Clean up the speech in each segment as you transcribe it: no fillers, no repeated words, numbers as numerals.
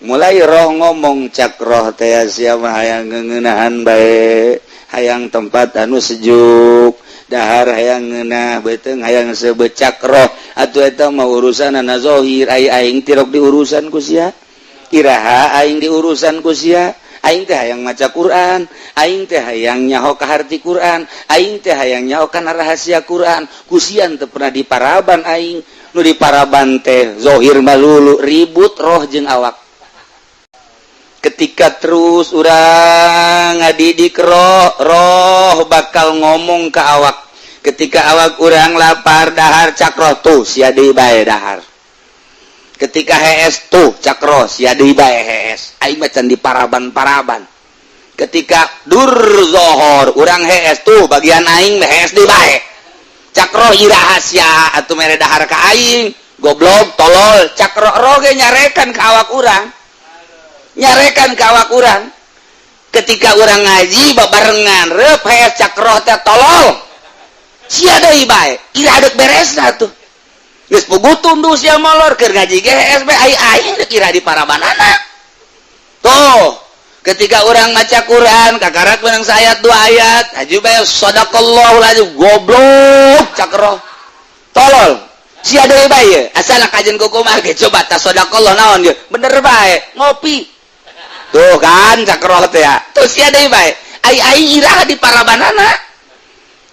Mulai roh ngomong, cak roh teh sia mah hayang ngeuneunahan bae, hayang tempat anu sejuk, dahar hayang ngeunah, beuteung hayang seubeuh. Cak roh atuh eta mah urusanana zahir, ai aing tirok diurusan ku sia? Iraha aing diurusan ku sia? Aing teh hayang maca Quran, aing teh hayang nyaho ka harti Quran, aing teh hayang nyaho kana rahasia Quran. Ku sia teu pernah diparaban aing, nu diparaban teh zahir malulu. Ribut roh jeung awak. Ketika terus urang ngadidik roh, roh bakal ngomong ke awak. Ketika awak urang lapar dahar, cak roh, "Tuh, sia deui bae dahar." Ketika hees, "Tuh," cak roh, "sia deui bae hees, aing mah can diparaban-paraban." Ketika dur zohor urang hees, "Tuh, bagian aing hees deui bae." Cak roh, "Iraha sia atuh mere dahar ka aing, goblok, tolol?" Cak roh. Roh ge nyarekan ka awak urang, nyarekan ka awak urang. Ketika urang ngaji babarengan reup hees, cak roh teh, "Tolol, sia deui bae, iraha deuk beresna tuh? Geus puguh tunduh sia molor, keur ngaji ge hees bae, ai aing deuk iraha diparabanana tuh?" Ketika orang maca Quran kakarak menang sayat dua ayat, haji bae, "Sadaqallahul azim." "Goblok," cak roh, "tolol, sia deui bae, asal kajen kumaha ge coba ta, sadaqallah naon ge bener bae, ngopi tuh kan." Cak roh teh ya, "Tuh, sia deui bae, ai aing iraha diparabanana?"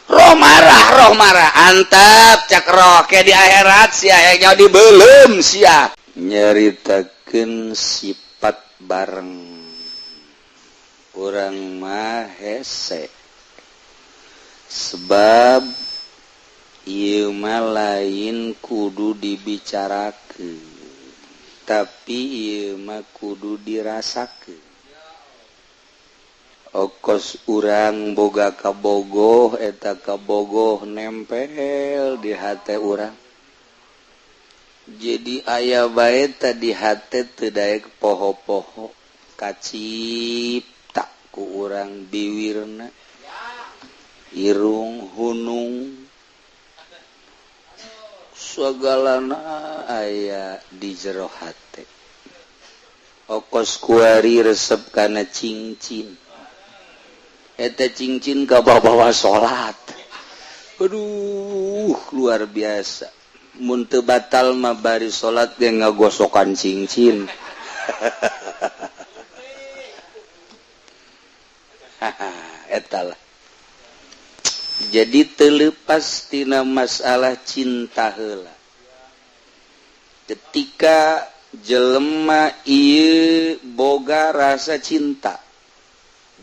Roh marah, roh marah. "Antep," cak roh, "ke di akhirat sia nya dibelum sia." Nyaritakeun sifat bareng urang mah hese, sebab ieu mah lain kudu dibicarakeun, tapi ieu mah kudu dirasakeun. Okos urang boga kabogoh, eta kabogoh nempel di hate urang, jadi aya bae di hate, teu daek poho-poho, kacipta ku urang biwirna, irung, hunung, sagalana aya di jero hate. Okos kuari resep kana cincin, eta cincin kabawa salat. Aduh, luar biasa, mun teu batal mah bari salat ge ngagosokan cincin. Eta lah, jadi terlepas tina masalah cinta heula. Ketika jelema ieu boga rasa cinta,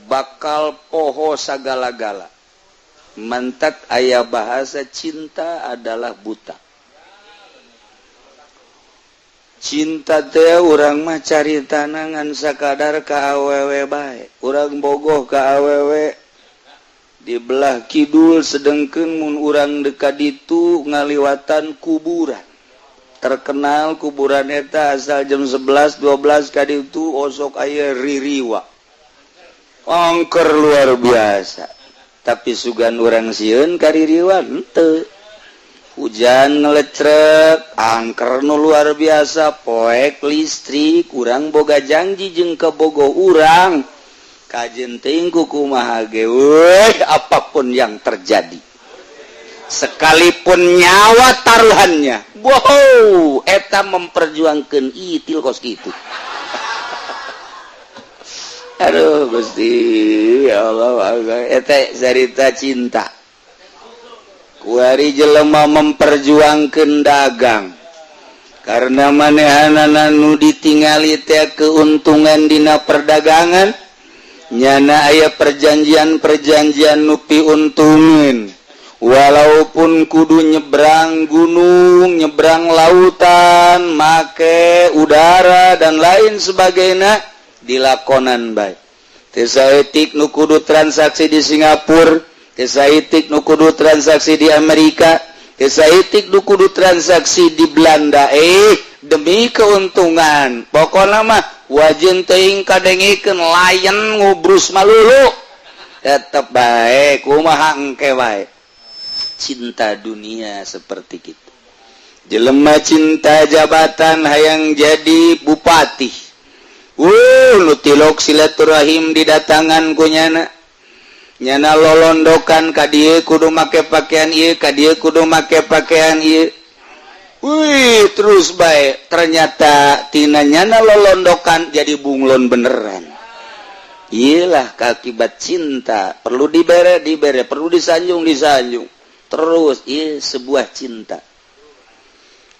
bakal poho sagala-gala. Mantak aya bahasa, cinta adalah buta. Cinta teh urang mah cari tanangan sakadar ka awewe bae. Urang bogoh ka awewe di belah kidul, sedengkeun mun urang dekat itu ngaliwatan kuburan terkenal. Kuburan eta asal jam 11 12 kali itu osok aya ririwa, angker luar biasa. Tapi sugan urang sieun kaririwa henteu? Hujan ngelecrek, angker nu luar biasa, poek listrik. Urang boga janji jeung kabogoh urang, kajen teuing kumaha ge, weh, apapun yang terjadi, sekalipun nyawa taruhannya. Wow, eta memperjuangkan itil kos gitu. Aduh Gusti, ya Allah, eta cerita cinta. Kuari jelema memperjuangkan dagang karena manehanana nu ditingali teh keuntungan dina perdagangan. Nyana aya perjanjian-perjanjian nu piuntungin, walaupun kudu nyebrang gunung, nyebrang lautan, make udara dan lain sebagainya, dilakonan bae. Saeutik nu kudu transaksi di Singapura, saeutik nu kudu transaksi di Amerika, saeutik nu kudu transaksi di Belanda, demi keuntungan. Pokokna mah wajin teuing kadengikeun layan ngubrus malulu, tetep bae, kumaha engke bae. Cinta dunia seperti gitu. Jelema cinta jabatan, hayang jadi bupati. Nu tilok silaturahim didatangan ku nyana, nyana lolondokan ka dieu kudu make pakaian ieu, ka dieu kudu make pakaian ieu. Wih, terus baik. Ternyata tina nyana lolondokan jadi bunglon beneran. Iyalah akibat cinta, perlu dibere dibere, perlu disanjung disanjung terus. Iya, sebuah cinta.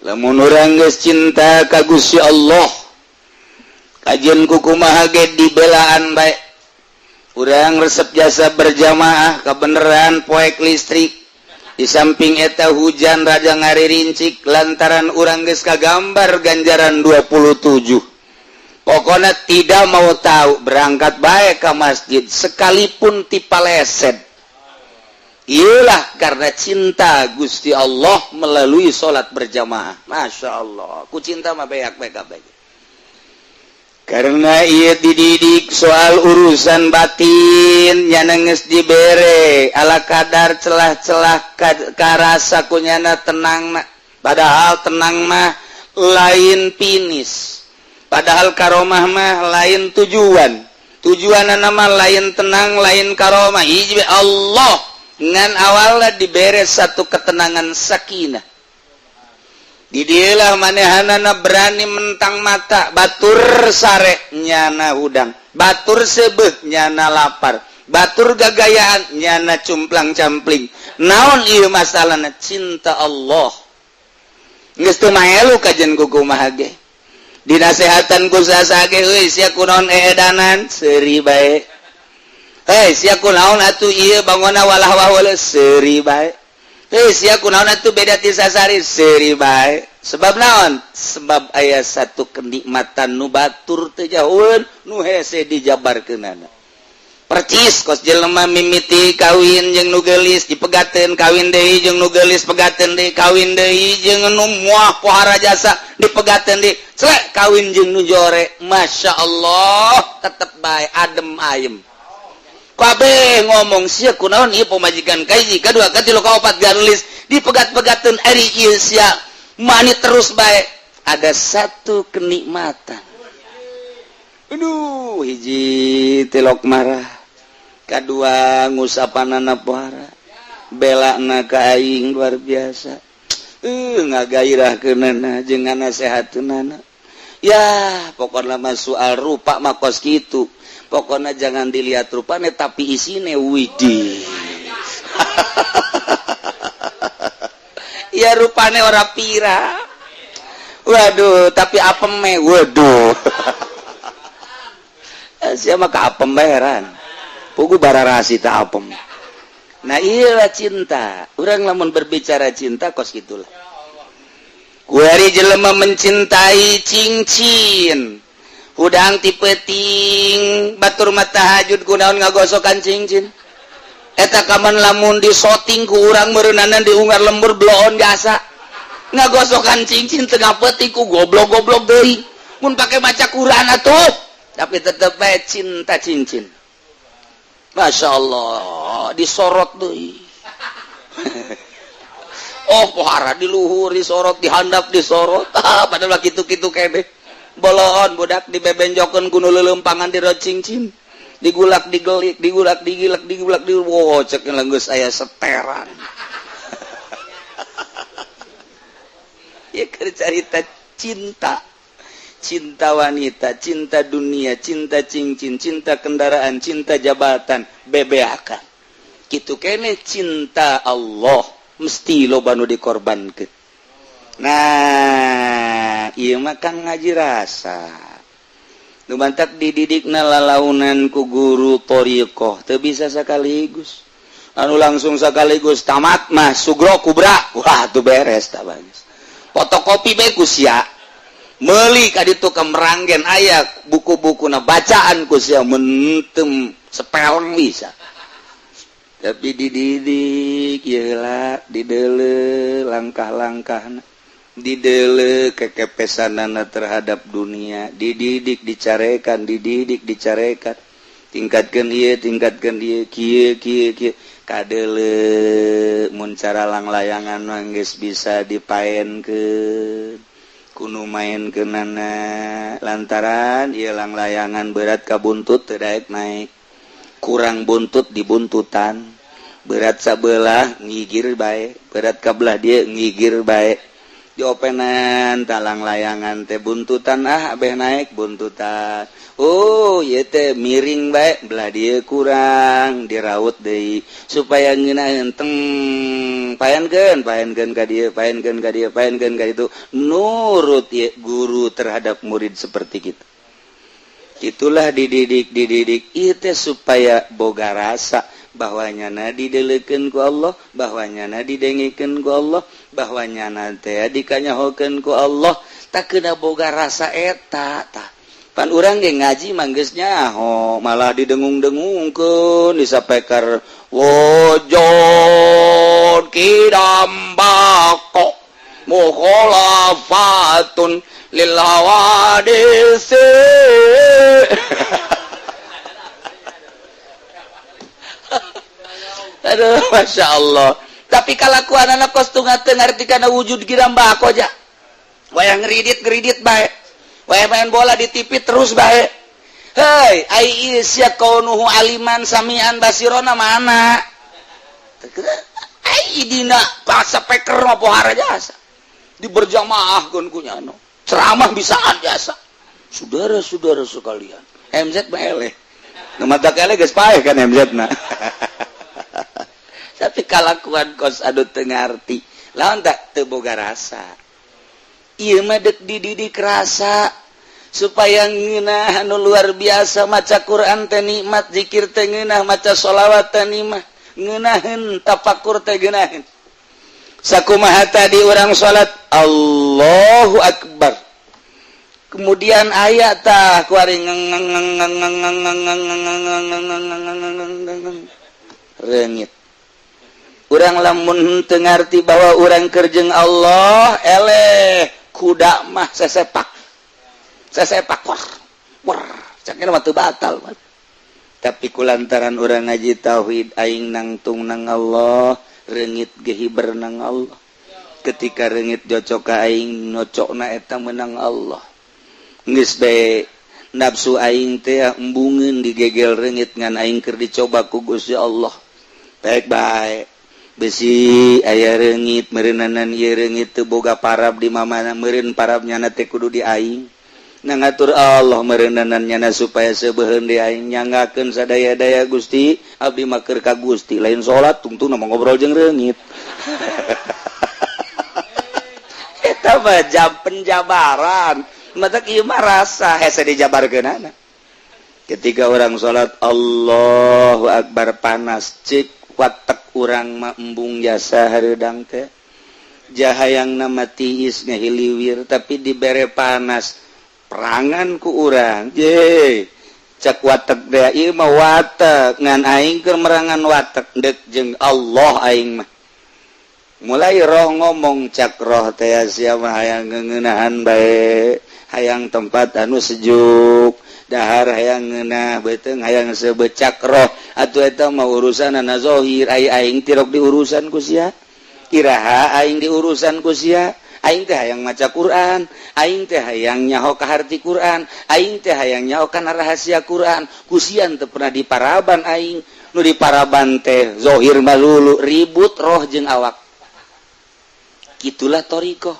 Lamun urang geus cinta ka Gusti Allah, kajian kukumaha ge dibelaan bae. Urang resep jasa berjamaah, kebenaran poek listrik di samping eta hujan raja ngarincik, lantaran urang geus kagambar ganjaran 27, pokoknya tidak mau tahu, berangkat baik ke masjid sekalipun tipaleset. Iyalah karena cinta Gusti Allah melalui salat berjamaah. Masya Allah, ku cinta mah beak baik baik. Karena ia dididik soal urusan batin, nyana geus dibere ala kadar celah-celah karasa ku nyana tenang. Padahal tenang mah lain finish, padahal karomah mah lain tujuan, tujuan nama lain tenang, lain karomah. Hiji Allah ngan awalnya dibere satu ketenangan, sakinah. Didilah manehanana berani mentang mata, batur sare nyana hudang, batur sebeh nyana lapar, batur gagayaan nyana cumplang campling. Naon ieu masalahna? Cinta Allah. Geus teu maelu kajen ku kumaha ge, dinasehatan ku saha ge, "Euy, sia kunaon eedanan?" Seuri bae. "Hei, sia kunaon atuh ieu bangona walah wah?" Seuri bae. "Hei, sia kunaon atuh beda ti sasari?" Seuri bae. Sebab naon? Sebab aya satu kenikmatan nu batur teu jauheun, nu hese dijabarkeunana. Percis kos jelema mimiti kawin jeung nu geulis, dipegateun, kawin deui jeung nu geulis, pegateun deui, kawin deui jeung nu muah pohara jasa, dipegateun deui, celek kawin jeung nu jore. Masya Allah, tetep bae adem ayem. Kabeh ngomong, "Sia kunaon ieu pamajikan kahiji, kadua, katilu, kaopat geulis dipegat-pegateun, ari ieu sia mani terus bae?" Ada satu kenikmatan. Aduh, hiji tilok marah, kedua ngusapanana pohara, belana ka aing luar biasa, ngagairahkeunana jeung nganasehateunana. Ya, pokoknya mah soal rupa mah kos kitu, pokoknya jangan dilihat rupanya, tapi isine. Widih, ya rupane ora pira, waduh, tapi apeme, waduh, siapa ke apem heran pugu bararasi tak apem. Nah, iyalah cinta. Orang lamun berbicara cinta kos gitulah. Kuari jelema mencintai cincin, hudang ti peuting batur mah tahajud kunaon ngagosokan cincin eta. Kaman lamun disoting ku urang meureunanan diunggar lembur bloon jasa ngagosokan cincin tengah peuting ku goblok-goblok deui mun pake maca Quran atuh, tapi tetep bae cinta cincin. Masya Allah, disorot deui. Oh, pohara di luhur disorot, dihandap disorot. Ah, padahal kitu-kitu kene boloon budak dibebenjokeun ku nu leuleumpangan di cincin, digulak digelik, digulak digilek, digulak di, wow, cek geus aya seteran. Ya, keur carita cinta, cinta wanita, cinta dunia, cinta cincin, cinta kendaraan, cinta jabatan, bebeakan. Gitu kene cinta Allah mesti loba nu dikorbankeun. Nah, ieu mah kan ngaji rasa. Nu mantak dididikna lalaunan ku guru thoriqoh teu bisa sekaligus. Anu langsung sekaligus tamat mah sugro kubra, wah, tuh beres tak bagus. Fotokopi bae ku sia. Meuli ka ditu ka Meranggen aya buku-bukuna, bacaan ku sia mentem sepeleng bisa. Tapi dididik ieu didele langkah-langkahna, didele kekepesanana terhadap dunia, dididik, dicarekan, dididik, dicarekan, tingkatkan ieu, tingkatkan ieu, kieu kieu kieu, kadele mun cara langlayangan mah geus bisa dipaenkeun. Kuno main kenana lantaran ilang layangan berat ka buntut teu daek naik, kurang buntut di buntutan, berat sabelah ngigir bae, berat ka belah dia ngigir bae, diopenan talang layangan teh buntutan, ah, abeh naik buntutan. Oh, ieu teh miring bae, belah dia kurang, diraut deui supaya ngeunaheun teng, paenkeun, paenkeun ka dieu, paenkeun ka dieu, paenkeun ka ditu. Nurut ieu guru terhadap murid seperti gitu. Itulah dididik, dididik ieu teh supaya boga rasa bahwa nyana didelekeun ku Allah, bahwa nyana didengekeun ku Allah, bahwa nyana teh dikanyahokeun ku Allah. Tak kena boga rasa eta tah. Pan urang ge ngaji mah geus nyaho, malah didengung-dengungkeun di speaker, wujud qidam baqa mukhalafatun lil hawadisi. Aduh, Masya Allah. Tapi kalakuan anak kos teu ngarti kana wujud qidam baqa ja. Wayah ngeridit, ngeridit bae. Wayah main bola di TV terus bae. Hei, ai sia kaunuhu aliman samian basirona mana? Ai dina bahasa peker mah pohara jasa. Di berjamaah keun kunyano. Ceramah bisaan jasa. Saudara-saudara sekalian, MZ mah eleh. Nu mata eleh geus paeh kan MZ na. Tapi kalakuan kos anu teu ngarti. Lawan tak teu boga rasa. Ieu mah deuk dididik rasa supaya ngeunah anu luar biasa, maca Quran teh nikmat, zikir teh ngeunah, maca sholawat teh nikmat, ngeunaheun tafakur teh ngeunaheun. Sakumaha tadi urang salat, Allahu Akbar, kemudian ayat tah kuari reungit. Urang lamun teu ngarti bahwa urang keur jeung Allah, eleh kuda mah sesepak sesepak, wah wah, cak mah teu batal. Tapi kulantaran urang ngaji tauhid, aing nangtung nang Allah, reungit ge hiber nang Allah. Ketika reungit jocok ka aing, nocokna eta menang Allah. Geus bae nafsu aing teh embungeun digegel reungit, ngan aing keur dicoba ku Gusti Allah. Baik baik besi aya reungit meureunanan ieu reungit teu boga parab di mamana, meureun parab nyana teh kudu di aing. Na ngatur Allah meureunanan nyana supaya seubeuheun di aing, nyanggakeun sadaya-daya. Gusti, abdi mah keur ka Gusti, lain salat tungtung mah ngobrol jeung reungit. Eta mah jam penjabaran matak ieu mah rasa hese dijabarkeunana. Ketika orang salat, Allahu Akbar, panas, cik watek urang mah embung jasa hareudang teh jahayang nama tiis ngahiliwir, tapi dibere panas perangan ku urang ye, cak watek teh ieu mah watek, ngan aing keur merangan watek deuk jeung Allah. Aing mah mulai roh ngomong, cak roh teh sia mah hayang ngeuneunahan bae, hayang tempat anu sejuk, dahar hayang ngeunah, beuteung hayang sebecak roh. Atuh eta mah urusan ana zahir, ai aing tirok diurusan ku sia? Iraha aing diurusan ku sia? Aing teh hayang maca Quran, aing teh hayang nyaho ka harti Quran, aing teh hayang nyaho kana rahasia Quran. Ku sia teu pernah diparaban aing, nu diparaban teh zahir malulu. Ribut roh jeung awak. Gitulah thoriqoh.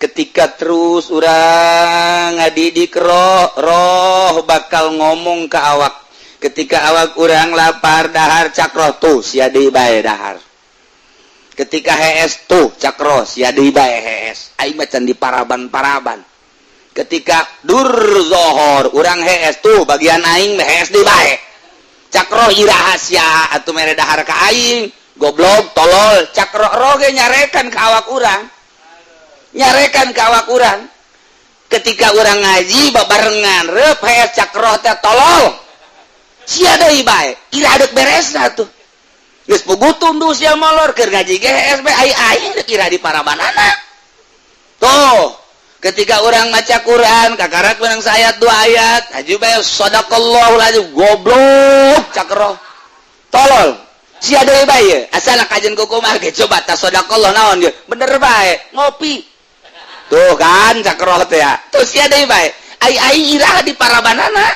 Ketika terus urang ngadidik roh, roh bakal ngomong ke awak. Ketika awak urang lapar dahar, cak roh, tuh sia deui bae dahar. Ketika hees, tuh cak roh, sia deui bae hees, aing mah can di paraban-paraban. Ketika dur zohor urang hees, tuh bagian aing hees deui bae. Cak roh, iraha sia atuh mere dahar ka aing, goblok, tolol? Cak roh. Roh ge nyarekan ka awak urang, nyarekan ke awak urang. Ketika urang ngaji babarengan rep hees, cak roh teh, tolol sia deui bae, ira deuk beresna tuh? Geus puguh tunduh sia molor, keur ngaji ge hees bae, ai aing deuk ira di parabanana tuh? Ketika orang maca Quran kakarak menang sayat dua ayat aju bae, sadaqallahul azim, goblok, cak roh, tolol sia deui bae, asal kajian kuku mah ge coba tas sadaqallah naon ge bener bae ngopi. Tuh kan, cak roh teh ya. Tuh sia deui bae. Ai ai iraha di parabanana?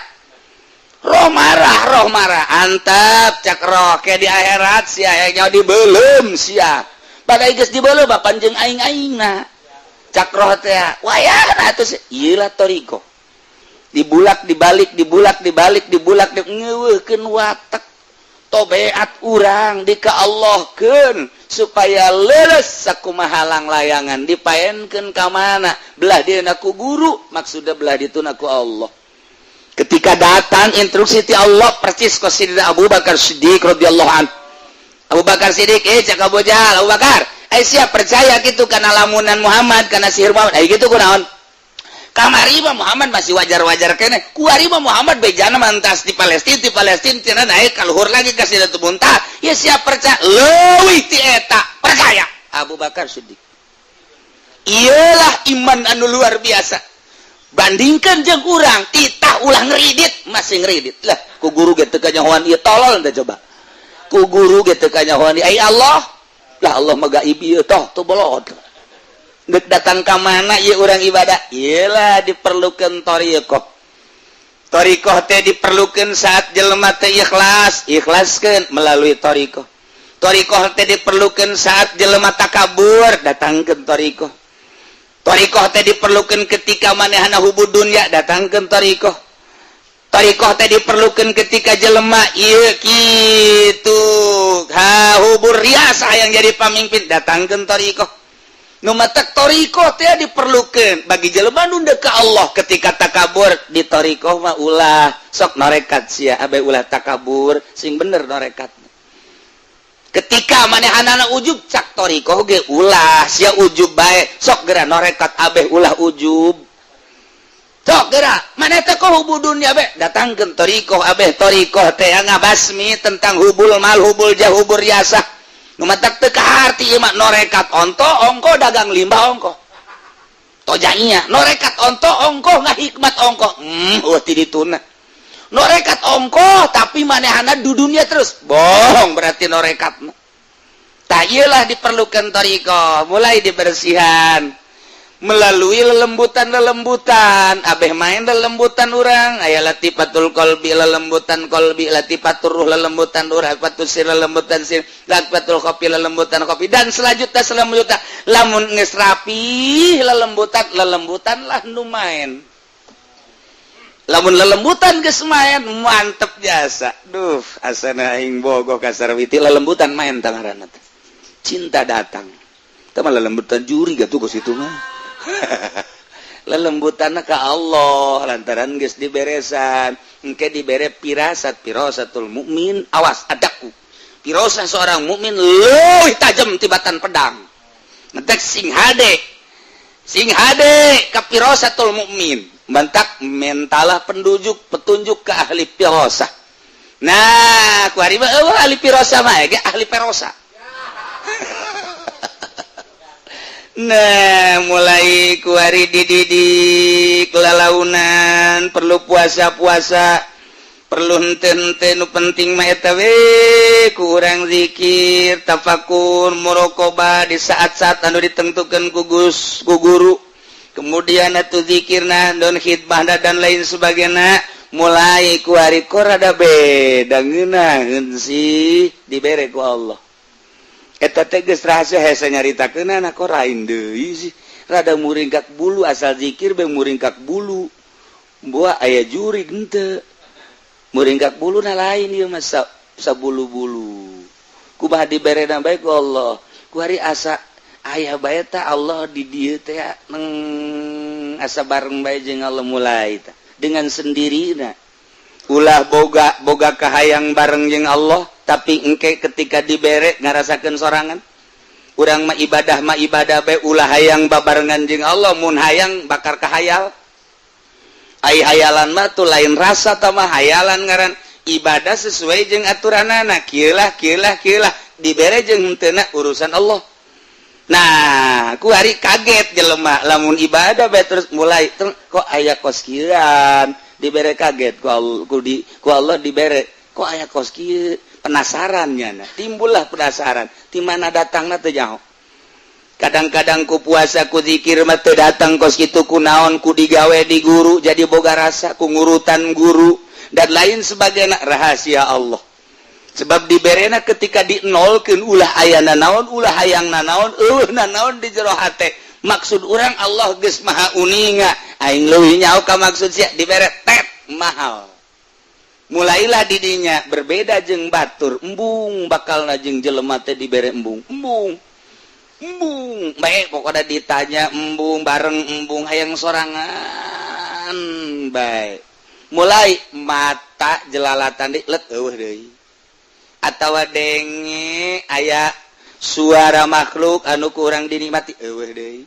Roh marah, roh marah. Antep, cak roh, ke di akhirat sia nya dibeuleum sia. Pada geus dibeuleum bapan jeung aing-aingna. Cak roh teh wayahna atuh ieu lah thoriqoh. Dibulak dibalik, dibulak dibalik, dibulak di ngeuweuhkeun watak tobeat urang di ka Allahkeun supaya leres sakumaha layangan dipaenkeun ka mana belah dieuna ku guru, maksudna belah dituna ku Allah. Ketika datang instruksi ti Allah persis kos Sidina Abu Bakar Siddiq radhiyallahu an. Abu Bakar Siddiq, eh, cak Abu Jahal, "Abu Bakar, eh, siap percaya gitu karena lamunan Muhammad, karena sihir Muhammad?" Eh, gitu kunaon? Kamari mah Muhammad masih wajar-wajar kene. Kuari mah Muhammad bejana mantas di Palestina, di Palestina cenah naik ka luhur lagi ka Sidratul Muntaha. Ya siap percaya leuwih ti eta percaya Abu Bakar Siddiq. Iyalah iman anu luar biasa. Bandingkan jeung urang titah ulah ngeridit masih ngeridit lah. Ku guru ge teu kanyahoan ieu, tolol teh coba. Ku guru ge teu kanyahoan, ai Allah lah, Allah mah gaib ieu toh tuh bolot. Dek datang ka mana ieu urang ibadah? Iyalah diperlukan thoriqoh. Thoriqoh teh diperlukan saat jelema teh ikhlas, ikhlaskeun melalui thoriqoh. Thoriqoh teh diperlukan saat jelema takabur, datangkeun thoriqoh. Thoriqoh teh diperlukan ketika manehna hubud dunya, datangkeun thoriqoh. Thoriqoh teh diperlukan ketika jelema ieu kitu ha hubur riasa yang jadi pamimpin, datangkeun thoriqoh. Nu matak thoriqoh teh diperlukan bagi jelema nu ka Allah. Ketika takabur di thoriqoh mah ulah sok norekat sia abe, ulah takabur, sing bener norekat. Ketika manehanana ujub, cak thoriqoh ge ulah sia ujub bae, sok geura norekat abeh ulah ujub. Sok geura maneh teh kok hubbu dunya be, datangkeun thoriqoh abeh. Thoriqoh teh ngabasmi tentang hubul mal, hubul jah, hubur riasah. Nu matak teu kaharti ieu mah. Norekat onto ongko, dagang limbah ongko, tojanya norekat onto ongko, ngahikmat ongko, oh ti dituna norekat ongko, tapi manehana di dunia terus bohong berarti norekat. Tak iyalah diperlukan thoriqoh, mulai dibersihan melalui lelembutan-lelembutan abeh main lelembutan urang. Aya latifatul qalbi, lelembutan qalbi, latifatur ruh, lelembutan ruh, latifatul sir, lelembutan sir, latifatul khofi, lelembutan khofi, dan selanjutnya selanjutnya. Lamun geus rapi lelembutan, lelembutan lah nu main. Lamun lelembutan geus main, mantep jasa. Duh, asana aing bogoh ka Sarwiti, lelembutan main tangaranna teh cinta datang. Teu mah lelembutan juri gatuh ke situ mah. Lelembutan ke Allah lantaran geus diberesan, engke dibere pirasat. Pirasatul mukmin, awas adaku, pirasat seorang mukmin leuwih tajam tibatan pedang. Ngetek sing hade, sing hade ka pirasatul mukmin. Bentak mentalah pendujuk petunjuk ke ahli pirasah. Nah, ku hari mah eueuh ahli pirasah mah ge ahli perosa. Nah, mulai kuari dididik lalaunan, perlu puasa-puasa, perlu hente-hente, nu penting mah eta we kurang zikir, tafakur, muraqabah di saat-saat anu ditentukan ku Gus, ku guru. Kemudian atuh zikirna don khidmah dan lain sebagainya. Mulai kuari kok rada beda ngeunaheun sih, dibere ku Allah. Eta teh geus rahasia hese nyaritakeun kok rain deui sih, rada muringkak bulu, asal zikir be muringkak bulu. Buah aya jurig henteu muringkak bulu na lain ieu mah sabulu-bulu. Kumaha diberena bae ku Allah. Ku hari asa aya bae ta Allah di dieu teh, neng asa bareng bae jeung Allah. Mulai ta dengan sendirina ulah boga boga kahayang bareng jeung Allah, tapi engke ketika dibere ngarasakeun sorangan. Urang mah ibadah bae, ulah hayang babarengan jeung Allah. Mun hayang bakar kahayal, ai hayalan mah tuh lain rasa tah mah, hayalan ngaran. Ibadah sesuai jeung aturanana, kieu lah, kieu lah, kieu lah, dibere jeung henteu urusan Allah. Nah, ku hari kaget jelema lamun ibadah bae terus mulai kok aya kos kieuan, dibere kaget ku Allah, ku Allah dibere kok aya kos kieu, penasarannya. Nah, timbullah penasaran di mana datangna teu jauh. Kadang-kadang ku puasa, ku zikir mah teu datang kos kitu. Ku naon? Ku digawe di guru, jadi boga rasa ku ngurutan guru dan lain sebagainya. Rahasia Allah, sebab diberena ketika di nolkeun, ulah aya naon, ulah hayang nanaon, euweuh nanaon di jero hate. Maksud urang, Allah geus maha uninga, aing leuwih nyaho ka maksud sia. Dibere tet mahal, mulailah didinya berbeda jeung batur. Embung bakal jeung jelema teh dibere embung, embung, embung baik. Pokoknya ditanya embung, bareng embung, hayang sorangan baik. Mulai mata jelalatan di let, euweuh deui. Atawa denge aya suara makhluk anu kurang dinikmati, euweuh deui.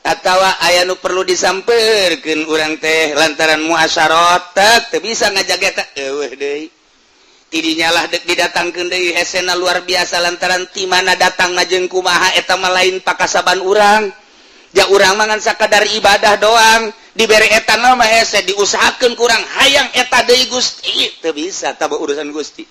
Atawa aya nu perlu disamperkeun urang teh lantaran muasyarot, teu bisa ngajaga eta, euweuh deui. Tidinya lah dek didatangkeun deui hesena luar biasa, lantaran ti mana datang jeung kumaha eta mah lain pakasaban urang. Ja urang mah ngan sakadar ibadah doang. Dibere eta mah hese, diusahakeun kurang hayang eta deui. Gusti, teu bisa tah, urusan Gusti.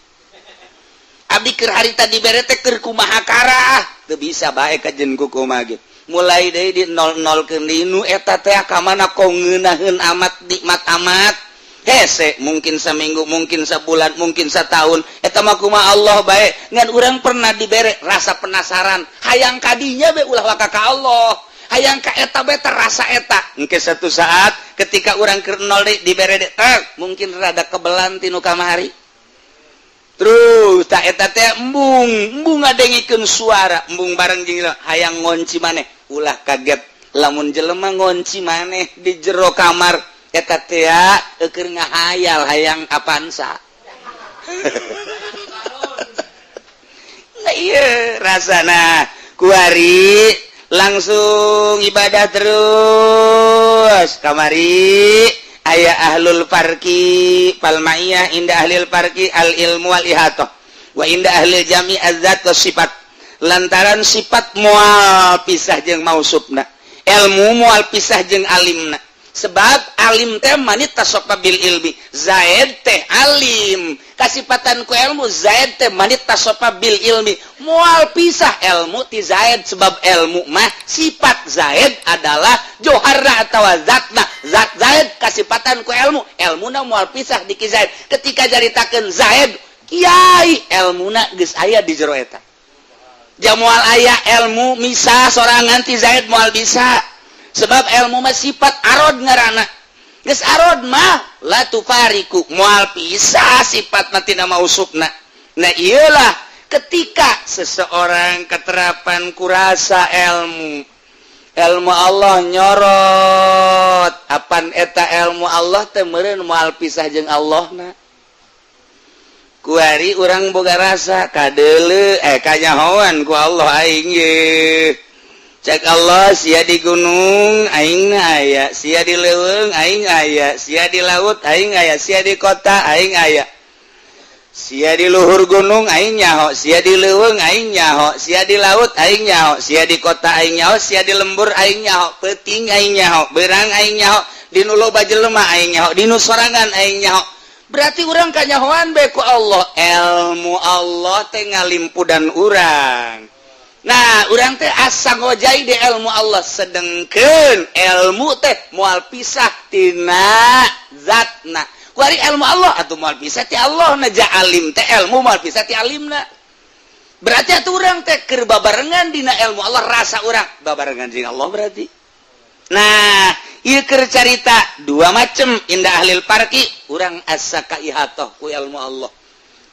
Abdi keur harita dibere teh keur kumaha karah, teu bisa bae kajen ku kumaha ge. Mulai deui di 00 keun nu eta teh ka mana, kok ngeunaheun amat, nikmat amat, hese. Mungkin seminggu, mungkin sebulan, mungkin setahun, eta mah kumaha Allah bae. Ngan urang pernah dibere rasa penasaran hayang kadinya be, ulah waka ka Allah, hayang ka eta be, terasa eta. Engke satu saat ketika urang keur nol deui, dibere deui tek, mungkin rada kebelan tinu kamari. Terus tak eta teh embung, embung ngadengikeun suara, embung bareng jeung hayang ngonci maneh. Ulah kaget lamun jelema ngonci maneh di jero kamar, eta teh keur ngahayal hayang Avanza. Nah, iya rasana kuari langsung ibadah terus. Kamari aya ahlul farqi, fal ma'iyah inda ahlil farqi al ilmu wal ihatoh, wa inda ahlil jami azzat wa sifat, lantaran sifat moal pisah jeung mausufna, ilmu moal pisah jeung alimna, sebab alim teh manittasofa bil ilmi. Zaid teh alim, kasipatan ku ilmu. Zaid teh manittasofa bil ilmi, moal pisah ilmu ti Zaid, sebab ilmu mah sifat. Zaid adalah joharna atau zatna, zat Zaid kasipatan ku ilmu. Ilmuna moal pisah di ki Zaid. Ketika jaritakeun Zaid kiai, ilmuna geus aya di jero eta. Ja moal aya ilmu misah sorangan ti Zaid, moal bisa, sebab ilmu mah sifat, arod ngaranna. Geus arod mah la tufariku, moal pisah sifat mah tina mausufna. Nah, iyalah ketika seseorang keterapan kurasa ilmu, ilmu Allah nyorot, apan eta ilmu Allah teh meureun moal pisah jeung Allah na. Kuari urang boga rasa kadeuleu, eh, kanyahoan ku Allah aing ye. Cek Allah, sia di gunung aing aya, sia di leuweung aing aya, sia di laut aing aya, sia di kota aing aya, sia di luhur gunung aing nyaho, sia di leuweung aing nyaho, sia di laut aing nyaho, sia di kota aing nyaho, sia di lembur aing nyaho, peuting aing nyaho, beurang aing nyaho, di nu loba jelema aing nyaho, di nu sorangan aing nyaho. Berarti urang kanyahoan be ku Allah. Ilmu Allah teh ngalimpudan urang. Nah, urang teh asa ngojai di ilmu Allah, sedengkeun ilmu teh moal pisah tina zatna. Kuari ilmu Allah atau moal pisah ti Allah na. Ja alim teh ilmu moal pisah ti alimna. Berarti atuh urang teh keur babarengan dina ilmu Allah, rasa urang babarengan jeung Allah berarti. Nah, ieu keur carita dua macem. Inda ahlil farqi, urang asa kaihatoh ku ilmu Allah.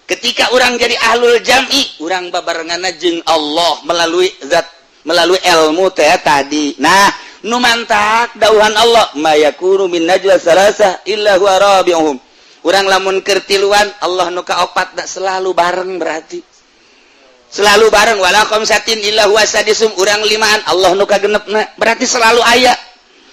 Ketika urang jadi ahlul jam'i, urang babarengan jeung Allah melalui zat, melalui ilmu teh tadi. Nah, nu mantak dauhan Allah, ma yakunu min najwa salasah illa huwa rabi'uhum. Urang lamun keur tiluan, Allah nu kaopat. Da selalu bareng, berarti selalu bareng. Wala khamsatin illa huwa sadisum. Urang limaan, Allah nu kagenepna, berarti selalu aya.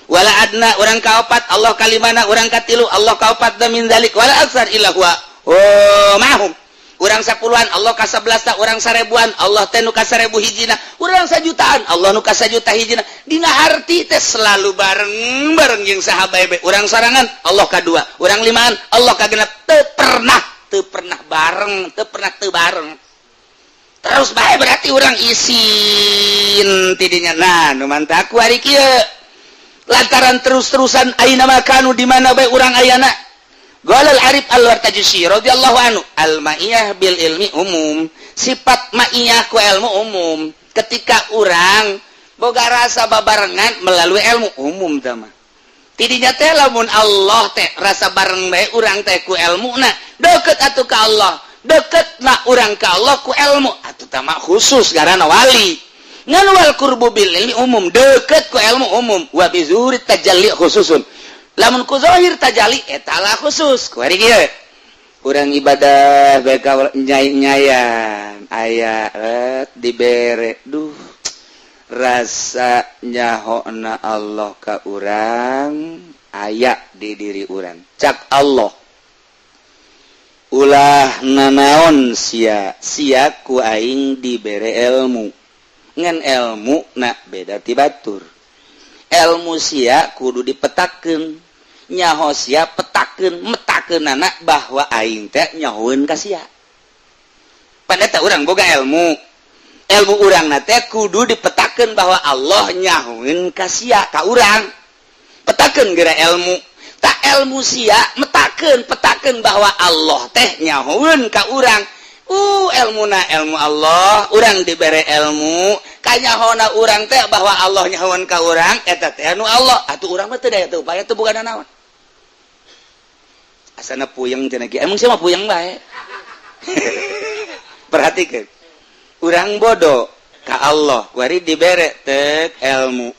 Wala adna, urang kaopat, Allah kalimana, urang katilu, Allah kaopat. Da min dzalik wala aksar illa huwa oh mahum. Urang 10-an, Allah ka 11. Urang 1000-an, Allah teh nu ka 1000 hijina. Urang 1 jutaan, Allah nu ka 1 juta hijina. Dina arti teh selalu bareng bareng jeung sahabat be. Urang sorangan, Allah kadua. Urang limaan, Allah kagenep. Teu pernah, teu pernah bareng, teu pernah teu bareng. Terus bae berarti urang isin tidinya. Nah, nu mantak ku ari kieu lantaran terus-terusan aina makanu, di mana bae urang ayana. Qala al-Arif al-Wartajusi radhiyallahu anhu, al ma'iyah bil ilmi umum, sifat ma'iyah ku ilmu umum. Ketika urang boga rasa babarengan melalui ilmu, umum tama tidinya teh. Lamun Allah teh rasa bareng bae urang teh ku ilmu na deket atuh ka Allah, deket na urang ka Allah ku ilmu atuh tama khusus karena wali. Ngan wal qurbu bil ilmi umum, deket ku ilmu umum. Wa bizuhuri tajalli khususun, lamun ku zahir tajalli eta lah khusus. Ku ari kieu, urang ibadah bae nyai-nyayan aya dibere, duh, rasa nyahona Allah ka urang aya di diri urang. Cak Allah, "Ulah nanaon sia, sia ku aing dibere ilmu." Ngan ilmu na beda ti batur. Ilmu sia kudu dipetakeun, nyaho sia petakeun, metakeun anak bahwa aing teh nyahoeun ka sia. Pada teh urang boga ilmu, ilmu urang na teh kudu dipetakeun bahwa Allah nyahoeun ka sia, ka urang. Petakeun geura ilmu tak, ilmu sia metakeun, petakeun bahwa Allah teh nyahoeun ka urang. Ilmu na ilmu Allah, urang dibere ilmu, kanyahona urang teh bahwa Allah nyahoeun ka urang, eta teh anu Allah atuh. Urang mah teu daya teu upaya, teu boga naon, asana puyeng cenah. Emang sia mah puyeng bae. Perhatikan, urang bodoh ka Allah, kuari dibere tek ilmu,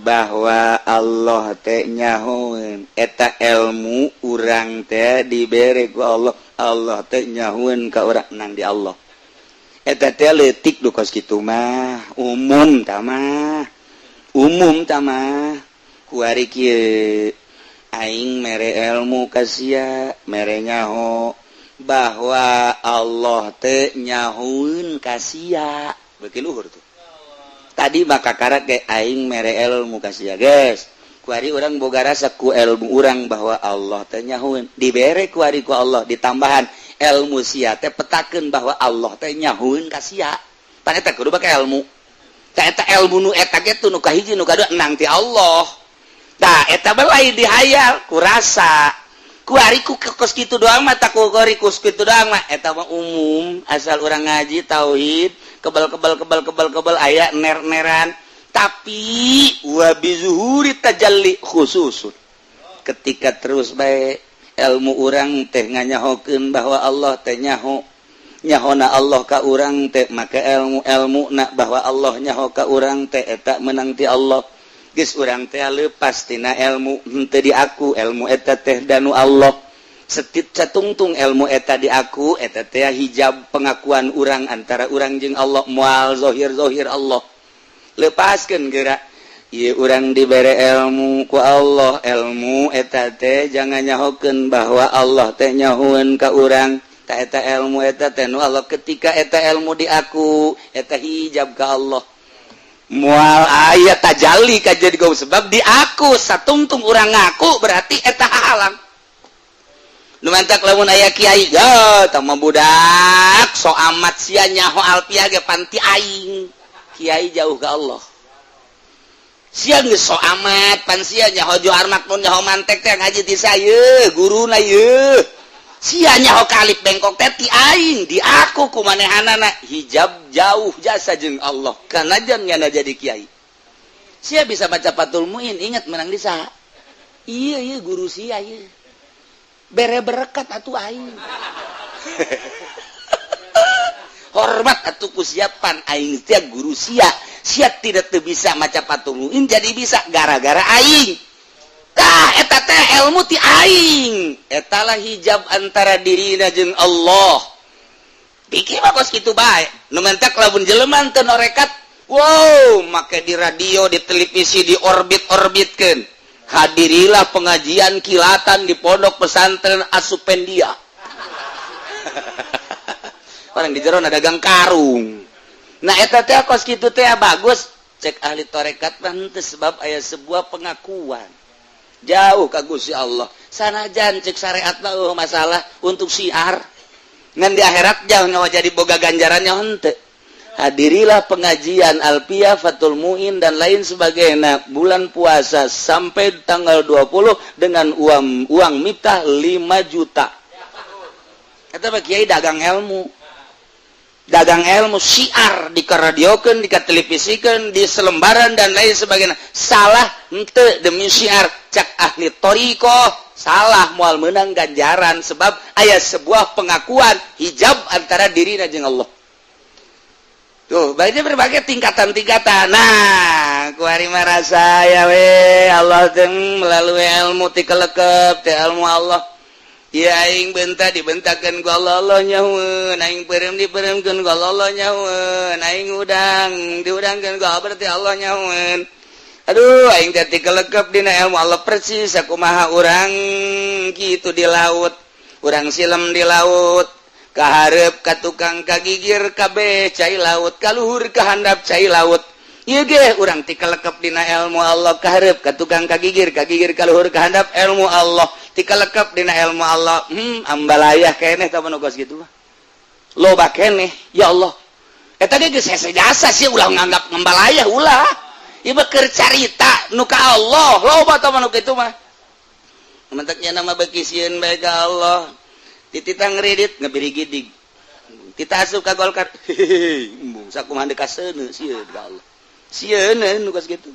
bahwa Allah teh nyahoeun. Eta ilmu urang teh dibere ku Allah, Allah teh nyahoeun ka urang nang di Allah. Eta teh leutik du kos kitu mah, umum tama, umum tama. Kuari kieu, aing mere ilmu ka sia, mere nyaho bahwa Allah teh nyahoeun ka sia, beuki luhur tuh tadi. Maka karak ge aing mere ilmu ka sia, guys. Kuari urang boga rasa ku ilmu urang bahwa Allah teh nyahoeun, dibere kuari ku Allah ditambahan ilmu sia teh petakeun bahwa Allah teh nyahoeun ka sia. Pan eta kudu bake ilmu tah. Eta ilmu nu eta ge tuh nu kahiji, nu kadua nang ti Allah. Tah, eta belai dihayal ku rasa. Kuari ku kos kitu doang mah tak, kuari kos kitu doang mah eta mah umum. Asal urang ngaji tauhid, kebal kebal kebal kebal kebal, aya ner-neran. Tapi wa bizuhuri tajalli khususun, ketika terus baik ilmu urang teh nganyahokeun bahwa Allah teh nyaho, nyahona Allah ka urang teh maka ilmu, ilmu nak bahwa Allah nyaho ka urang teh eta menang ti Allah. Geus urang teh lepas tina ilmu, henteu di aku ilmu eta teh danu Allah. Setit catungtung ilmu eta di aku, eta teh hijab pengakuan urang antara urang jeung Allah, moal zohir-zohir Allah. Lepaskeun geura. Ieu urang dibere ilmu ku Allah, ilmu eta teh jangan nyahokeun bahwa Allah teh nyahoeun ka urang. Ta eta ilmu eta teh nu Allah. Ketika eta ilmu di aku, eta hijab ka Allah, mual aya tajalli ka jadi gau, sebab di aku satungtung urang ngaku berarti eta halang. Nu mantak lamun aya kiai ga tah mah, "Budak so amat sia, nyaho alfiah ge pan ti aing." Kiai jauh ke Allah. Sia geus so amat, pan sia nyaho Johar Makmun, nyaho mantek teh ngaji ti saya, guruna ye. Sia nyaho kalip bengkok teh ti aing. Di aku ku manehanana hijab jauh jasa jeung Allah, kanajan nyana jadi kiai. Sia bisa baca Fathul Muin, ingat menang di saha? Iya iya, guru sia. Iya, bere berkat atuh aing, hormat atuh ku siapan aing sia guru sia. Sia tidak teu bisa maca Fathul Muin jadi bisa gara-gara aing. Tah, eta teh ilmu ti aing, etalah hijab antara dirina jeung Allah. Pikir mah kos kitu bae. Nu mentak lamun jelema teu norekat, wow, make di radio, di televisi, di orbit-orbitkeun, "Hadirilah pengajian kilatan di Pondok Pesantren Asupendia." Orang di jero dagang karung. Nah, eta teh kos kitu teh bagus cek ahli torekat mah henteu, sebab aya sebuah pengakuan jauh ka Gusti Allah. Sanajan cek syariat mah, oh, masalah untuk siar. Ngan di akhirat jauh nyawa jadi boga ganjarannya henteu. Hadirilah pengajian Alfiyah, Fathul Muin, dan lain sebagainya bulan puasa sampai tanggal 20 dengan uang uang Miftah 5 juta. Eta mah kiai dagang ilmu, dagang ilmu, syiar dikaradiokeun, dikatelevisikan, di selembaran, dan lain sebagainya. Salah henteu demi syiar? Cak ahli thoriqoh salah, moal menang ganjaran, sebab aya sebuah pengakuan hijab antara diri jeung Allah. Tuh, baiknya berbagai tingkatan-tingkatan. Nah, kuari merasa ya we Allah teh melalui ilmu tikelekep teh ilmu Allah. Ya, aing bentak dibentakeun ku Allah, Allah nyahueun, aing peureum dipeureumkeun ku Allah, Allah nyahueun, aing udang diudangkeun ku Allah, berarti Allah nyahueun. Aduh, aing teh tikelekep dina ilmu Allah, persis sakumaha urang kitu di laut. Urang silem di laut, kaharep ka tukang kagigir kabeh cai laut, kaluhur kahandap cai laut. Ieu ge urang tikelekep dina ilmu Allah, kaharep ka tukang kagigir, kagigir kaluhur kahandap ilmu Allah, tikelekep dina ilmu Allah. Ambalayah keneh tah nu kos kitu mah, loba keneh. Ya Allah, eta ge geus hese jasa sih. Ulah nganggap ngembalayah, ulah. Ieu keur carita nu ka Allah, loba tah nu kitu mah. Mantaknya nama beki sieun bae ka Allah, tititang ngredit ngebirigidig, kita asup ka Golkar, hehehe, embung sakumaha deuk kaseuneu, sieun ka Allah, sieun nu kos kitu.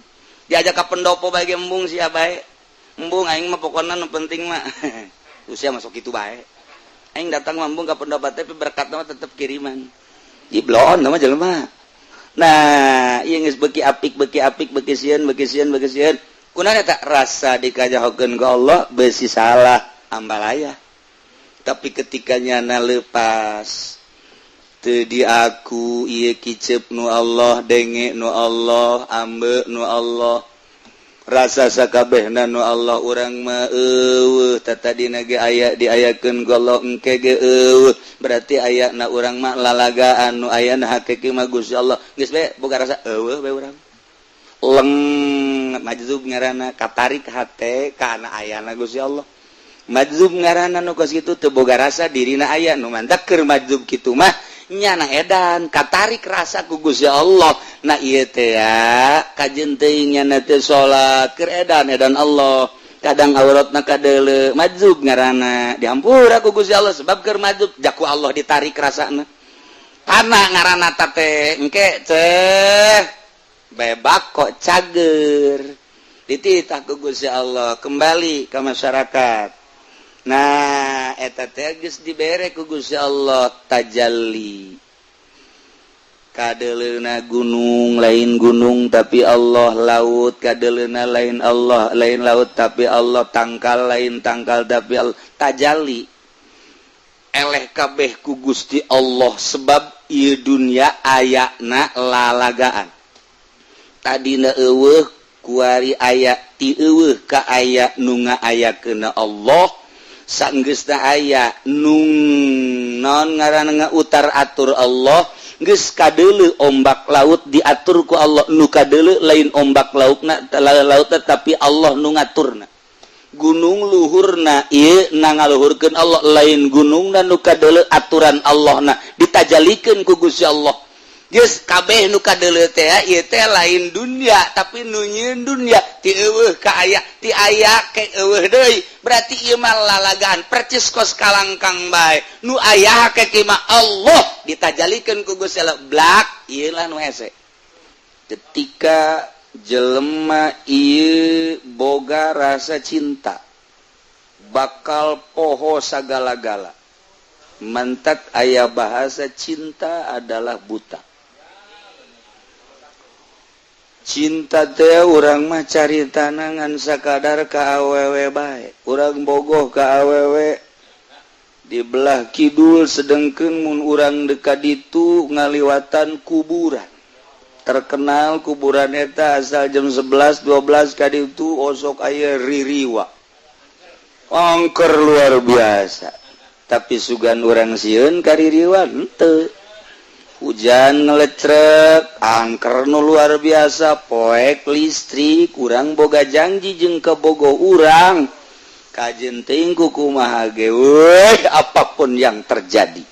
Diajak ka pendopo bae ge embung sia bae, embung aing mah, pokona nu penting mah usia masuk kitu bae. Aing datang mah embung ka pendopo, tapi berkat mah tetep kiriman. Iblon nama jelema. Nah, ieu geus beuki apik, beuki apik, beuki sieun, beuki sieun, beuki sieun. Kunaon eta rasa dikajahokeun ku Allah, beusi salah ambalaya. Tapi ketika nyana lepas teu diaku ieu kicep nu Allah, denge nu Allah, ambe nu Allah, rasa sakabehna nu Allah, urang mah eueuh. Tatadina ge aya, diayakeun ku Allah, engke ge eueuh, berarti ayana urang mah lalagaan, nu ayana hakiki mah Gusti Allah. Geus bae boga rasa eueuh bae urang leng, majzub ngaranna, katarik hate kana ayana Gusti Allah. Majzub ngaranna nu kos kitu, teu boga rasa dirina aya. Nu mantak keur majzub kitu mah nyana edan, katarik rasa ku Gusti Allah. Nah, ieu teh ya kajeun teuing nyana teh salat keur edan edan Allah, kadang auratna kadeuleu, majzub ngaranna, dihampura ku Gusti Allah sebab keur majzub, jaku Allah ditarik rasana. Karena ngaranna teh engke teh bebak kok cager, dititah ku Gusti Allah kembali ke masyarakat. Nah, eta teh geus dibere ku Gusti Allah tajalli, kadeleuna gunung lain gunung tapi Allah, laut kadeleuna lain Allah, lain laut tapi Allah, tangkal lain tangkal tapi Allah. Tajalli eleh kabeh ku Gusti Allah, sebab ieu dunya ayana lalagaan, tadina eueuh, kuari aya, ti eueuh ka aya, nu ngaayakeun Allah. Sanggeusna aya, nung non ngaranna utar atur Allah. Geus kadeuleu ombak laut diatur ku Allah, nu kadeuleu lain ombak lautna laut tapi Allah nu ngaturna. Gunung luhurna ieu na ngaluhurkeun Allah, lain gunungna nu kadeuleu, aturan Allah na ditajalikeun ku Gusti Allah. Geus kabeh nu kadeuleu teh ieu teh lain dunia tapi nu nyieun dunia, ti eueuh ka aya, ti aya ke eueuh deui, berarti ieu mah lalagaan, percis kos kalangkang bae, nu aya hakiki mah Allah, ditajalikeun ku Gusti Allah. Blak, ieu lah nu hese ketika jelema ieu boga rasa cinta bakal poho sagala-gala. Mantak aya bahasa cinta adalah buta. Cinta teh urang mah cari tanangan sakadar ka awewe bae, urang bogoh ka awewe di belah kidul, sedengkeun mun urang dekat itu ngaliwatan kuburan terkenal. Kuburan eta asal jam 11 12 kali itu osok aya ririwa angker luar biasa, tapi sugan urang sieun ka ririwa henteu. Hujan ngelecrek, angker nu luar biasa, poek listrik, kurang boga janji jeung kebogo urang, kajeun teuing kumaha ge, apapun yang terjadi.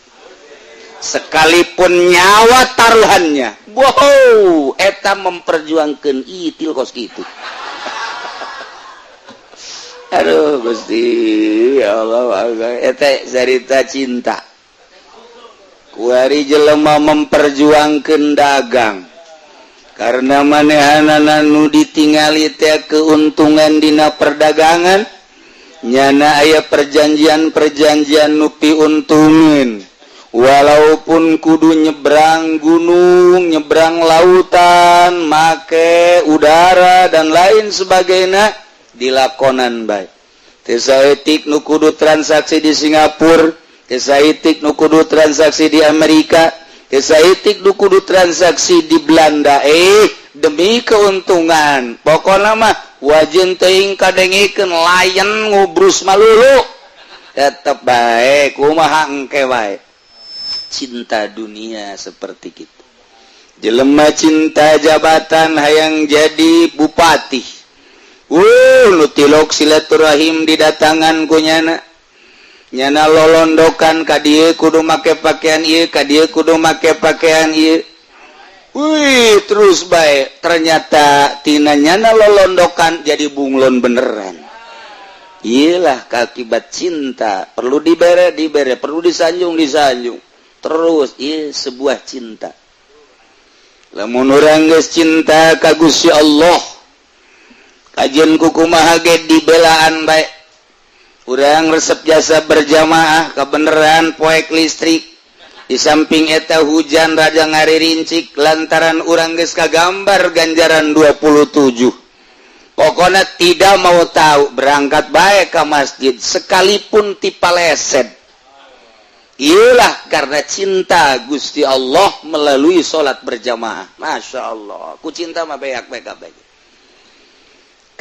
Sekalipun nyawa taruhannya. Wow, eta memperjuangkan itil kos gitu. Aduh Gusti, ya Allah, eta cerita cinta. Kuari jelema memperjuangkan dagang karena manehanana nu ditingali teh keuntungan dina perdagangan. Nyana aya perjanjian-perjanjian nu piuntungin, walaupun kudu nyebrang gunung, nyebrang lautan, make udara dan lain sebagainya, dilakonan bae. Saeutik nu kudu transaksi di Singapura, saeutik nu kudu transaksi di Amerika, saeutik nu kudu transaksi di Belanda, demi keuntungan. Pokoknya mah wajin teuing kadengikeun layan ngubrus malulu, tetep bae. Kumaha engke bae, cinta dunia seperti gitu. Jelema cinta jabatan, hayang jadi bupati. Nu tilok silaturahim didatangan ku nyana, nyana lolondokan ka dieu kudu make pakaian ieu, ka dieu kudu make pakaian ieu. Wih, terus bae. Ternyata tina nyana lolondokan jadi bunglon beneran. Iyalah akibat cinta. Perlu dibere, dibere, perlu disanjung, disanjung terus. Iya, sebuah cinta. Lamun urang geus cinta ka Gusti Allah, kajian kukumaha ge dibelaan bae. Urang resep jasa berjamaah, kebenaran poek listrik di samping eta hujan raja ngarincik, lantaran urang geus kagambar ganjaran 27, pokoknya tidak mau tahu, berangkat bae ke masjid sekalipun tipaleset. Iyalah karena cinta Gusti Allah melalui sholat berjamaah. Masya Allah, ku cinta mah beak beak beak.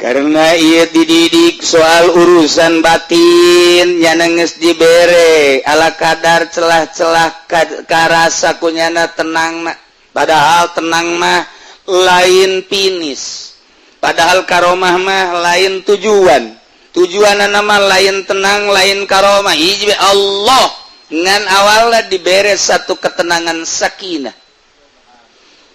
Karena ia dididik soal urusan batin, nyana geus dibere ala kadar celah-celah karasa ku nyana tenang na. Padahal tenang mah lain finish, padahal karomah mah lain tujuan. Tujuan nama lain tenang, lain karomah. Hiji Allah ngan awalnya dibere satu ketenangan, sakinah.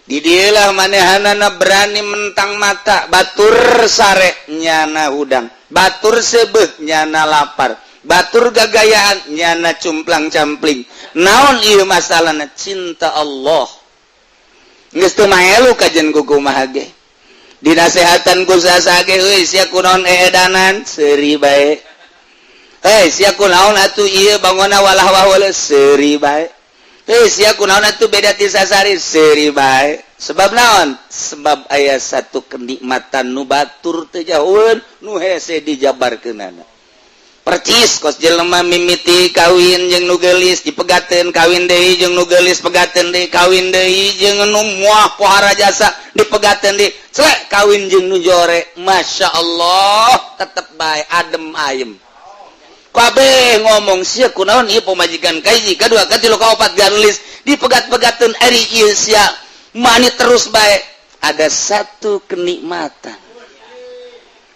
Didilah manehanana berani mentang mata. Batur sare, nyana hudang. Batur sebeh, nyana lapar. Batur gagayaan, nyana cumplang campling. Naon ieu masalahna? Cinta Allah. Geus teu maelu kajen kukumaha ge, dinasehatan ku saha ge, "Euy, sia kunaon eedanan?" Seuri bae. "Hei, sia kunaon atuh ieu bangona walah wah?" Seuri bae. "Hei, sia kunaon atuh beda ti sasari?" Seuri bae. Sebab naon? Sebab aya satu kenikmatan nu batur teu jauheun, nu hese dijabarkeunana. Percis kos jelema mimiti kawin jeung nu geulis, dipegateun, kawin deui jeung nu geulis, pegateun deui, kawin deui jeung nu muah pohara jasa, dipegateun deui, celek kawin jeung nu jore. Masya Allah, tetep bae adem ayem. Kabeh ngomong, "Sia kunaon ieu pamajikan kahiji, kadua, katilu, kaopat geulis dipegat-pegateun, ari ieu sia mani terus bae?" Ada satu kenikmatan.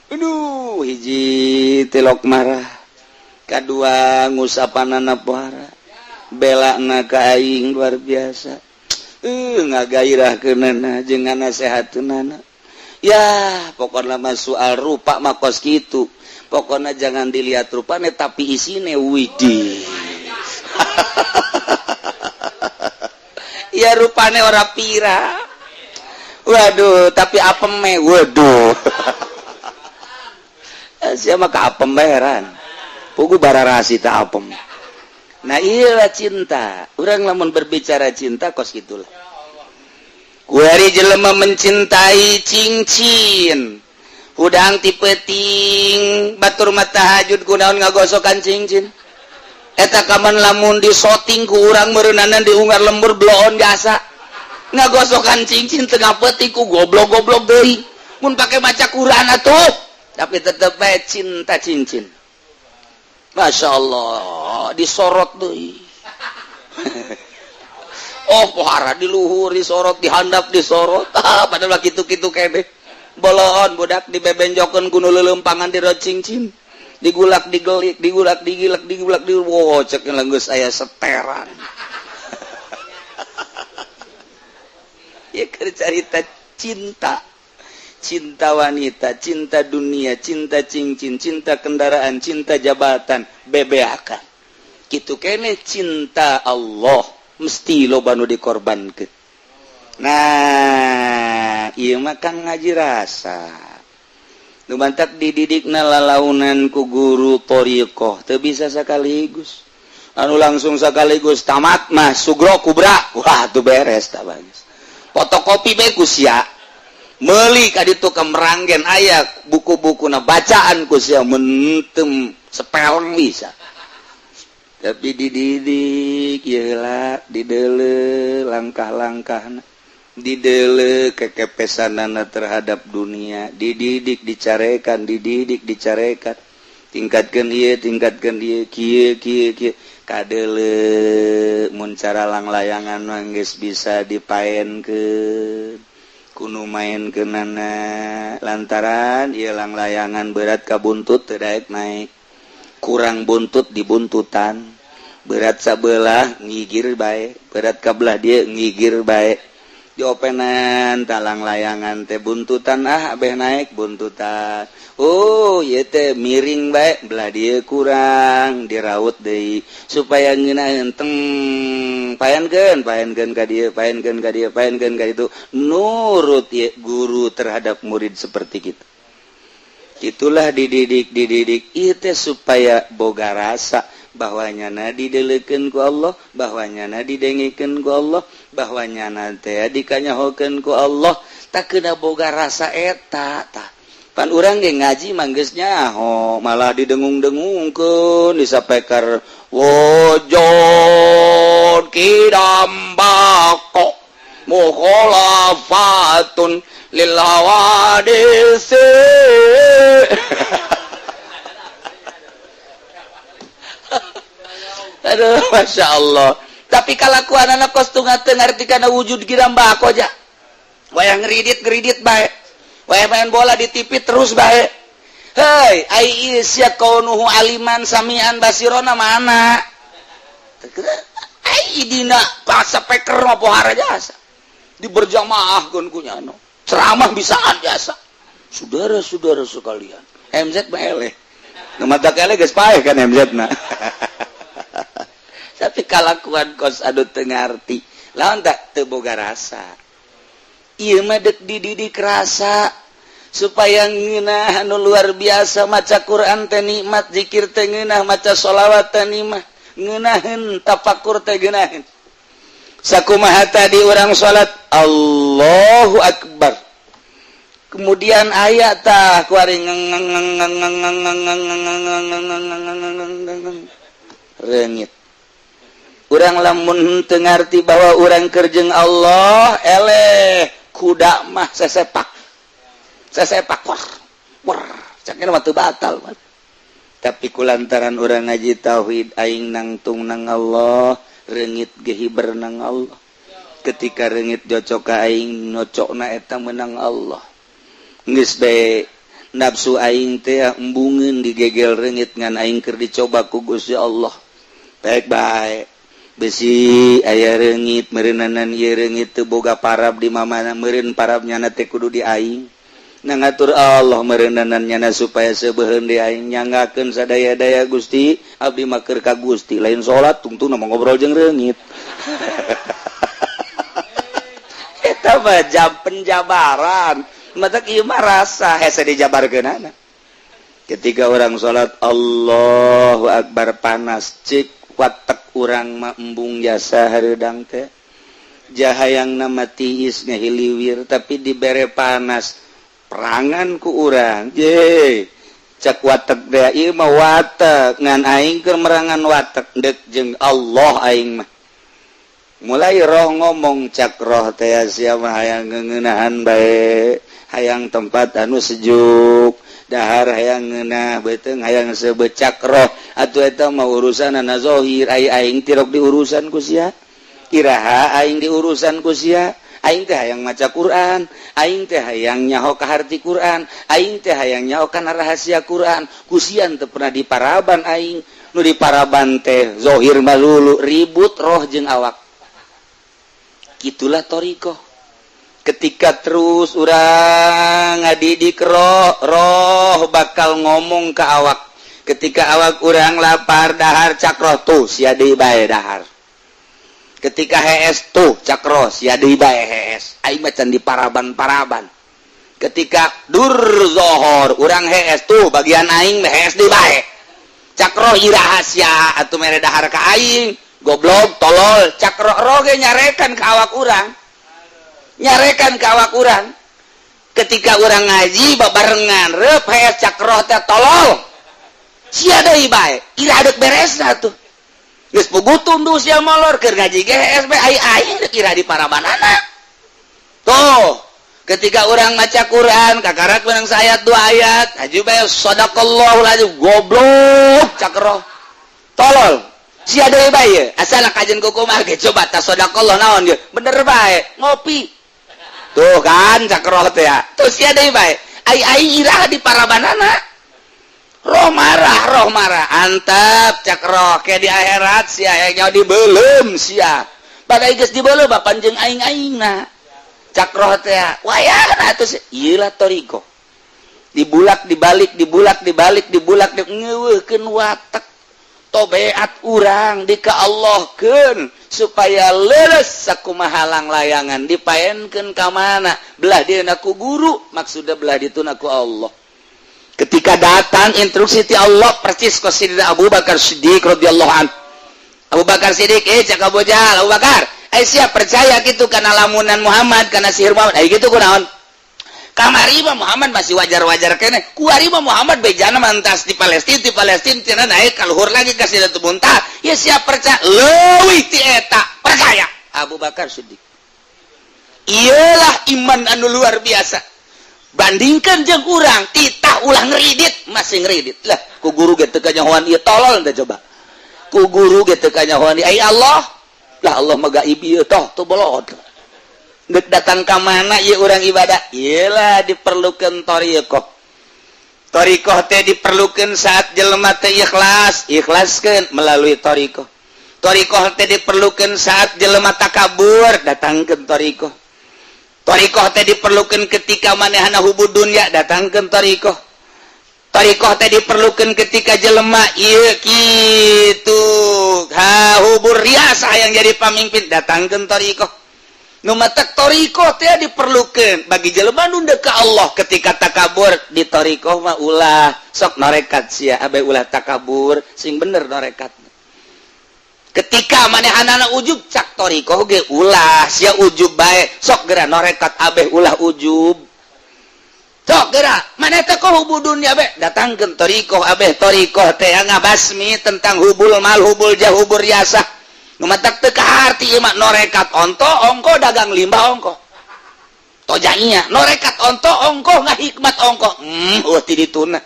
Aduh, hiji tilok marah, kedua ngusapanana pohara, bela ka aing luar biasa, ngagairah kenana jeung nasehatunana. Ya, pokoknya mah soal rupa mah kos kitu. Pokoknya jangan dilihat rupanya, tapi isine. Widih, ya rupane ora pira, waduh, tapi apeme, waduh, siapa ke apem heran pugu bararasi tak apem. Nah, iyalah cinta. Orang lamun berbicara cinta kos gitulah. Kuari jelema mencintai cincin, hudang ti peuting batur mata tahajud kunaon ngagosokan cincin eta. Kaman lamun disoting ku urang meureunanan diunggar lembur bloon jasa. Ngagosokan cincin tengah peuting ku goblok-goblok deui mun pake maca Quran atuh, tapi tetep bae cinta cincin. Masya Allah, disorot deui. Oh, pohara di luhur disorot, dihandap disorot. Ah, padahal kitu-kitu kene bolon budak dibebenjokeun ku nu leuleumpangan di cincin, digulak digelik, digulak digilek, digulak di, wow, cek geus aya seteran. Ya, cerita cinta, cinta wanita, cinta dunia, cinta cincin, cinta kendaraan, cinta jabatan, BBAK gitu kene. Cinta Allah mesti loba nu dikorbankeun. Nah, ieu mah kan ngaji rasa nu mantak dididikna lalaunan ku guru thoriqoh. Teu bisa sekaligus anu langsung sekaligus tamat mah sugro kubra. Wah, tuh beres tak bagus, fotokopi bae ku sia, meuli ka ditu ka Meranggen aya buku-buku na bacaan ku sia, mentem sepeleng bisa. Tapi dididik yeula, didele langkah-langkah, didele kekepesanana terhadap dunia, dididik, dicarekan, dididik, dicarekan, tingkatkan dia, tingkatkan dia, kieu kieu kieu, kadele mun cara langlayangan mah geus bisa dipaenkeun kuno main kenana, lantaran ieu langlayangan berat ka buntut, teu daek naik, kurang buntut dibuntutan, berat sabelah ngigir bae, berat ka belah dia ngigir bae, diopenan talang layangan teh buntutan, ah, abeh naik buntutan. Oh, ieu teh miring bae, belah dia kurang, diraut deui supaya ngeunaheun teng, paenkeun, paenkeun ka dieu, paenkeun ka dieu, paenkeun ka ditu, nurut ieu guru terhadap murid seperti gitu. Itulah dididik, dididik ieu teh supaya boga rasa bahwa nyana didelekeun ku Allah, bahwa nyana didengekeun ku Allah, bahwa nyana teh dikanyahokeun ku Allah. Tak kena boga rasa eta tah. Pan urang ge ngaji mah geus nyaho, malah didengung-dengungkeun, disapeker wujud qidam baqa mukhalafatun lil hawadisi. Aduh, masya Allah. Tapi kalakuan anak kos teu ngarti kana wujud qidam baqa ja. Wayah ngeridit ngeridit bae, wayah main bola di TV terus bae. Hei, ai sia kaunuhu aliman samian basirona mana? Ai dina bahasa peker mah pohara jasa di berjamaah keun ku nyano ceramah bisaan jasa. Saudara-saudara sekalian, MZ mah eleh nu mata eleh geus paeh kan MZ na. Tapi kalakuan kos anu teu ngarti lawan tak teu boga rasa. Ieu mah deuk dididik rasa supaya ngeunah anu luar biasa. Maca Quran teh nikmat, zikir teh ngeunah, maca sholawat teh nikmat, ngeunaheun tafakur teh geunaheun. Sakumaha tadi urang salat Allahu Akbar, kemudian ayat tah kuari reungit. Urang lamun teu ngarti bahwa urang keur jeung Allah, eleh kuda mah sesepak sesepak, wah wah, caknya mah teu batal. Tapi kulantaran urang ngaji tauhid, aing nangtung nang Allah, reungit ge hiber nang Allah. Ketika reungit jocok ka aing, nocokna eta menang Allah. Geus bae nafsu aing teh embungeun digegel reungit, ngan aing keur dicoba ku Gusti Allah. Baik baik besi aya reungit meureunanan ieu reungit teu boga parab di mamana, meureun parab nyana teh kudu di aing. Na ngatur Allah meureunanan nyana supaya seubeuheun di aing, nyanggakeun sadaya-daya. Gusti, abdi mah keur ka Gusti, lain salat tungtungna mah ngobrol jeung reungit. Eta mah jam penjabaran matak ieu mah rasa hese dijabarkeunana. Ketika orang salat Allahu Akbar, panas, cik watek urang mah embung jasa hareudang teh jahayang nama tiis ngahiliwir, tapi dibere panas perangan ku urang ye, cek watek teh ieu mah watek, ngan aing keur merangan watek deuk jeung Allah. Aing mah mulai roh ngomong, cak roh teh sia mah hayang ngeunahan bae, hayang tempat anu sejuk, dahar hayang ngeunah beuteung hayang sebecak roh. Atuh eta mah urusanana zahir, ai aing tirok diurusan ku sia? Iraha aing diurusan ku sia? Aing teh hayang maca Quran, aing teh hayang nyaho ka harti Quran, aing teh hayang nyaho kana rahasia Quran. Ku sia teu pernah diparaban aing. Nu diparaban teh zahir malulu, ribut roh jeung awak. Gitulah thoriqoh. Ketika terus urang ngadidik roh, roh bakal ngomong ke awak. Ketika awak urang lapar dahar, cak roh, tuh sia deui bae dahar. Ketika hees, tuh cak roh, sia deui bae hees, aing mah can di paraban-paraban. Ketika dur zohor urang hees, tuh bagian aing hees deui bae, cak roh. Iraha sia atuh mere dahar ka aing, goblok, tolol, cak roh. Roh ge nyarekan ka awak urang, nyarekan ka awak urang. Ketika urang ngaji babarengan rep hees, cak roh teh, tolol, sia deui bae, iraha deuk beresna tuh? Geus puguh tunduh sia molor, keur ngaji ge hees bae, ai aing deuk iraha di parabanana tuh? Ketika orang maca Quran kakarak menang ayat dua ayat, haji bae, sadaqallahul azim, goblok, cak roh, tolol, sia deui bae, asal kajian kumaha ge coba ta, sadaqallah naon ge bener bae, ngopi tuh kan, cak roh teh ya, tuh sia deui bae, ai ai iraha di parabanana? Roh marah, roh marah. Antep, cak roh, ke di akhirat sia nya dibeuleum sia, pada geus dibeuleum bapan jeung aing-aingna, cak roh teh. Wayahna atuh ieu lah thoriqoh, dibulak dibalik, dibulak dibalik, dibulak di ngeuweuhkeun watak tobeat urang di ka Allahkeun supaya leres sakumaha layangan dipaenkeun ka mana, belah dieuna ku guru, maksudna belah dituna ku Allah. Ketika datang instruksi ti Allah persis kos Sidina Abu Bakar Siddiq radhiyallahu an. Abu Bakar Siddiq, eh, cak Abu Jahal, Abu Bakar, eh, siap percaya gitu karena lamunan Muhammad, karena sihir Muhammad, eh, gitu kunaon? Kamari mah Muhammad masih wajar-wajar kene, kuari mah Muhammad bejana mantas di Palestina, di Palestina cenah naik kaluhur lagi ka Sidratul Muntaha, ya siap percaya leuwih ti eta percaya. Abu Bakar Siddiq, iyalah iman anu luar biasa. Bandingkan jeung urang, titah ulah ngeridit masih ngeridit lah, ku guru ge teu kanyahoan ieu, tolol teh. Coba ku guru ge teu kanyahoan, ai Allah lah, Allah mah gaib ieu, toh tuh bolot. Dek datang ka mana ieu urang ibadah? Iyalah diperlukan thoriqoh. Thoriqoh teh diperlukan saat jelema teh ikhlas, ikhlaskeun melalui thoriqoh. Thoriqoh teh diperlukan saat jelema takabur, datangkeun thoriqoh. Thoriqoh teh diperlukan ketika manehna hubud dunya, datangkeun thoriqoh. Thoriqoh teh diperlukan ketika jelema ieu kitu ha hubur riasa yang jadi pamimpin, datangkeun thoriqoh. Nu matak thoriqoh teh diperlukan bagi jelema nu ka Allah. Ketika takabur di thoriqoh mah ulah, sok norekat sia abe ulah takabur, sing bener norekat. Ketika manehanana ujub, cak thoriqoh ge ulah sia ujub bae, sok geura norekat abeh ulah ujub, sok geura maneh teh kok hubul dunya be, datangkeun thoriqoh abeh. Thoriqoh teh ngabasmi tentang hubul mal, hubul jah, hubur riasah. Nu matak teu kaharti ieu mah, norekat onto ongko, dagang limbah ongko, tojanya norekat onto ongko, ngahikmat ongko, eueuh ti dituna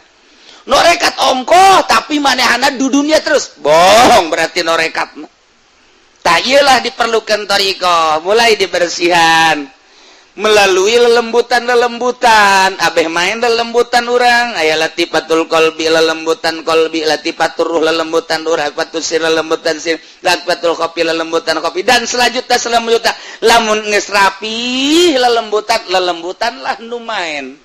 norekat ongko, tapi manehana du dunia terus, bohong berarti norekat. Tak iyalah diperlukan thoriqoh, mulai dibersihan melalui lelembutan-lelembutan abeh main lelembutan urang aya latifatul qalbi, lelembutan qalbi, latifatur ruh, lelembutan ruh, latifatul sir, lelembutan sir, latifatul khofi, lelembutan khofi, dan selanjutnya selanjutnya. Lamun geus rapi lelembutan, lelembutan lah nu main.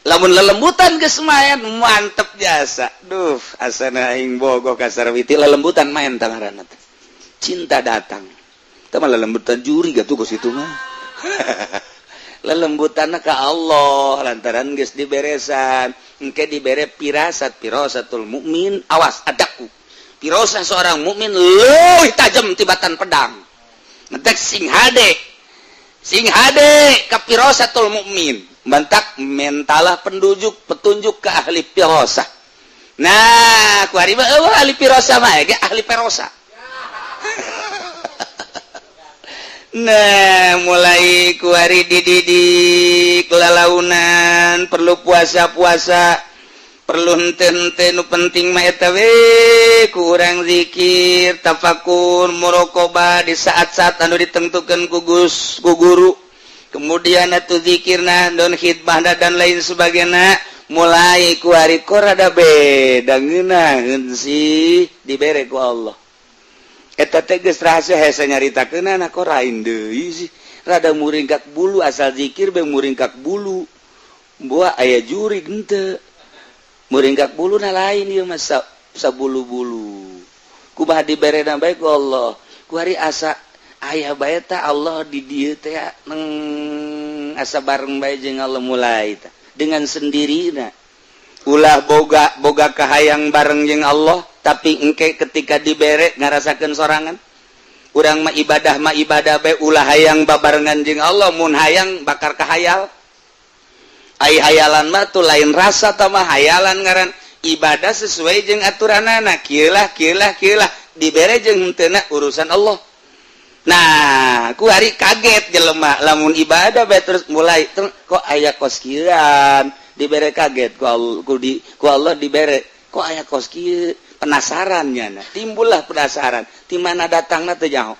Lamun lelembutan geus main, mantep jasa. Duh, asana aing bogoh ka Sarwiti, lelembutan main tangaranna teh cinta datang. Teu mah lelembutan juri gatuh ke situ mah, lelembutan ke Allah lantaran geus diberesan. Engke dibere pirasat, pirasatul mukmin, awas adaku, pirasat seorang mukmin leuwih tajam tibatan pedang. Ngetek sing hade, sing hade ka pirasatul mukmin. Mantak mentalah pendujuk petunjuk ke ahli pirasah. Nah, ku hari mah eueuh ahli pirasah mah ge ahli perosa. Nah, mulai kuari dididik lalaunan, perlu puasa-puasa, perlu hente-hente, nu penting mah eta we kurang zikir, tafakur, muraqabah di saat-saat anu ditentukan ku Gus, ku guru. Kemudian atuh zikirna don khidmah dan lain sebagainya. Mulai kuari kok rada beda, ngeunaheun sih dibere ku Allah. Eta teh geus rahasia, hese nyaritakeun, kok rain deui sih. Rada muringkak bulu, asal zikir be muringkak bulu. Buah aya jurig henteu. Muringkak bulu na lain ieu mah, sabulu-bulu. Kumaha diberena bae ku Allah. Ku hari asa aya bae ta Allah di dieu teh, neng asa bareng bae jeung Allah, mulai ta dengan sendirina. Ulah boga boga kahayang bareng jeung Allah, tapi engke ketika dibere ngarasakeun sorangan. Urang mah ibadah bae, ulah hayang babarengan jeung Allah. Mun hayang bakar kahayal. Ai hayalan mah tuh lain rasa, tah mah hayalan ngaran. Ibadah sesuai jeung aturanana, kieu lah, kieu lah, kieu lah. Dibere jeung henteu urusan Allah. Nah, ku hari kaget jelema lamun ibadah bae terus mulai kok aya kos kieuan. Dibere kaget ku Allah, ku Allah dibere kok aya kos kieu, penasaran nya. Timbullah penasaran, di mana datangna teu nyaho.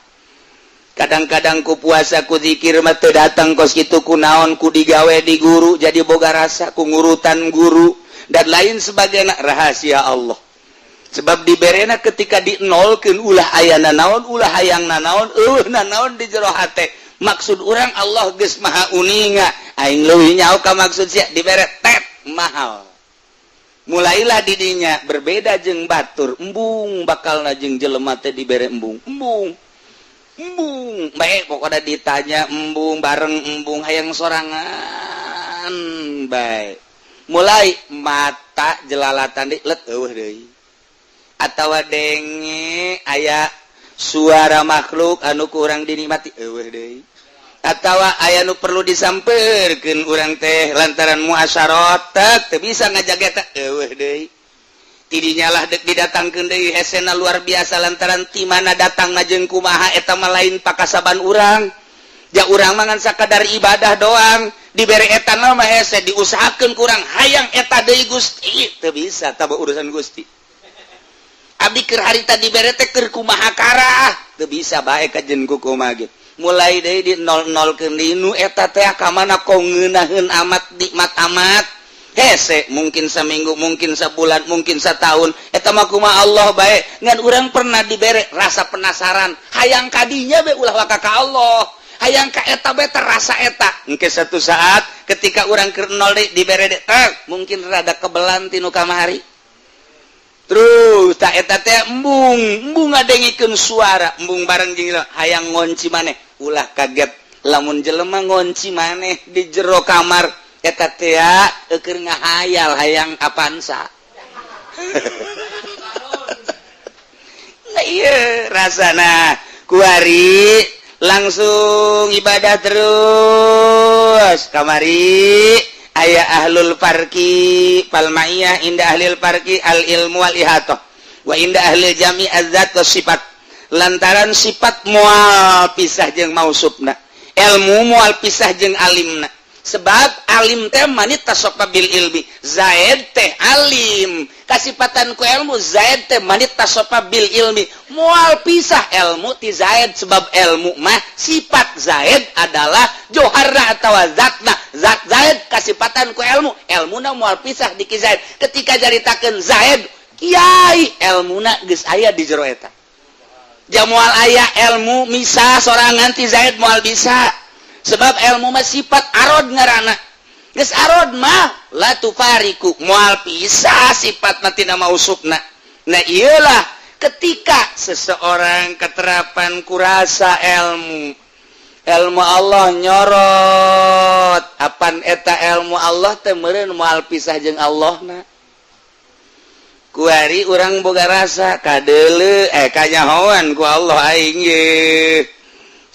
Kadang-kadang ku puasa, ku zikir mah teu datang kos kitu. Ku naon? Ku digawe di guru, jadi boga rasa ku ngurutan guru dan lain sebagainya. Rahasia Allah, sebab diberena ketika di nolkeun, ulah aya nanaon, ulah hayang nanaon, eueuh nanaon di jero hate. Maksud urang Allah geus maha uninga, aing leuwih nyaho ka maksud sia. Dibere tet mahal, mulailah didinya berbeda jeung batur. Embung bakal jeung jelema teh dibere embung, embung, embung baik. Pokoknya ditanya embung bareng, embung hayang sorangan baik. Mulai mata jelalatan di let, eueuh deui. Atawa denge aya suara makhluk anu kurang dinikmati, eueuh deui. Atawa aya nu perlu disamperkeun urang teh lantaran muasyarot, teu bisa ngajaga eta, eueuh deui. Tidinya lah dek didatangkeun deui hesena luar biasa, lantaran ti mana datang jeung kumaha eta mah lain pakasaban urang. Ja urang mah ngan sakadar ibadah doang. Dibere eta mah hese, diusahakeun kurang hayang eta deui. Gusti, teu bisa tah, urusan Gusti. Abdi keur harita dibere teh keur kumaha karah, teu bisa bae kajen ku kumaha ge. Mulai deui di 00 keun nu eta teh ka mana, kok ngeunaheun amat, nikmat amat, hese. Mungkin seminggu, mungkin sebulan, mungkin setahun, eta mah kumaha Allah bae. Ngan urang pernah dibere rasa penasaran hayang kadinya be, ulah waka ka Allah, hayang ka eta bae, terasa eta. Engke satu saat ketika urang keur nol deui dibere deui, mungkin rada kebelan tinu kamari. Terus tak eta teh embung, embung ngadengikeun suara, embung bareng jeung hayang ngonci maneh. Ulah kaget lamun jelema ngonci maneh di jero kamar, eta teh keur ngahayal hayang Avanza. Nah, iya rasana kuari langsung ibadah terus. Kamari aya ahlul farqi fal ma'iyah inda ahlil farqi al ilmu wal ihatoh wa inda ahlil jami azzat wa sifat, lantaran sifat moal pisah jeung mausufna, ilmu moal pisah jeung alimna, sebab alim teh manittasofa bil ilmi. Zaid teh alim kasipatan ku ilmu. Zaid teh manittasofa bil ilmi, moal pisah ilmu ti Zaid, sebab ilmu mah sifat. Zaid adalah joharna atau zatna, zat Zaid kasipatan ku ilmu. Ilmuna moal pisah di ki Zaid. Ketika caritakeun Zaid kiai, ilmuna geus aya di jero eta. Ja moal aya ilmu misah sorangan ti Zaid, moal bisa, sebab ilmu mah sifat, arod ngaranna. Geus arod mah la tufariku, moal pisah sifat tina mausufna. Nah, iyalah ketika seseorang keterapan kurasa ilmu, ilmu Allah nyorot, apan eta ilmu Allah teh meureun moal pisah jeung Allah. Na kuari urang boga rasa kadeuleu, eh, kanyahoan ku Allah aing ye.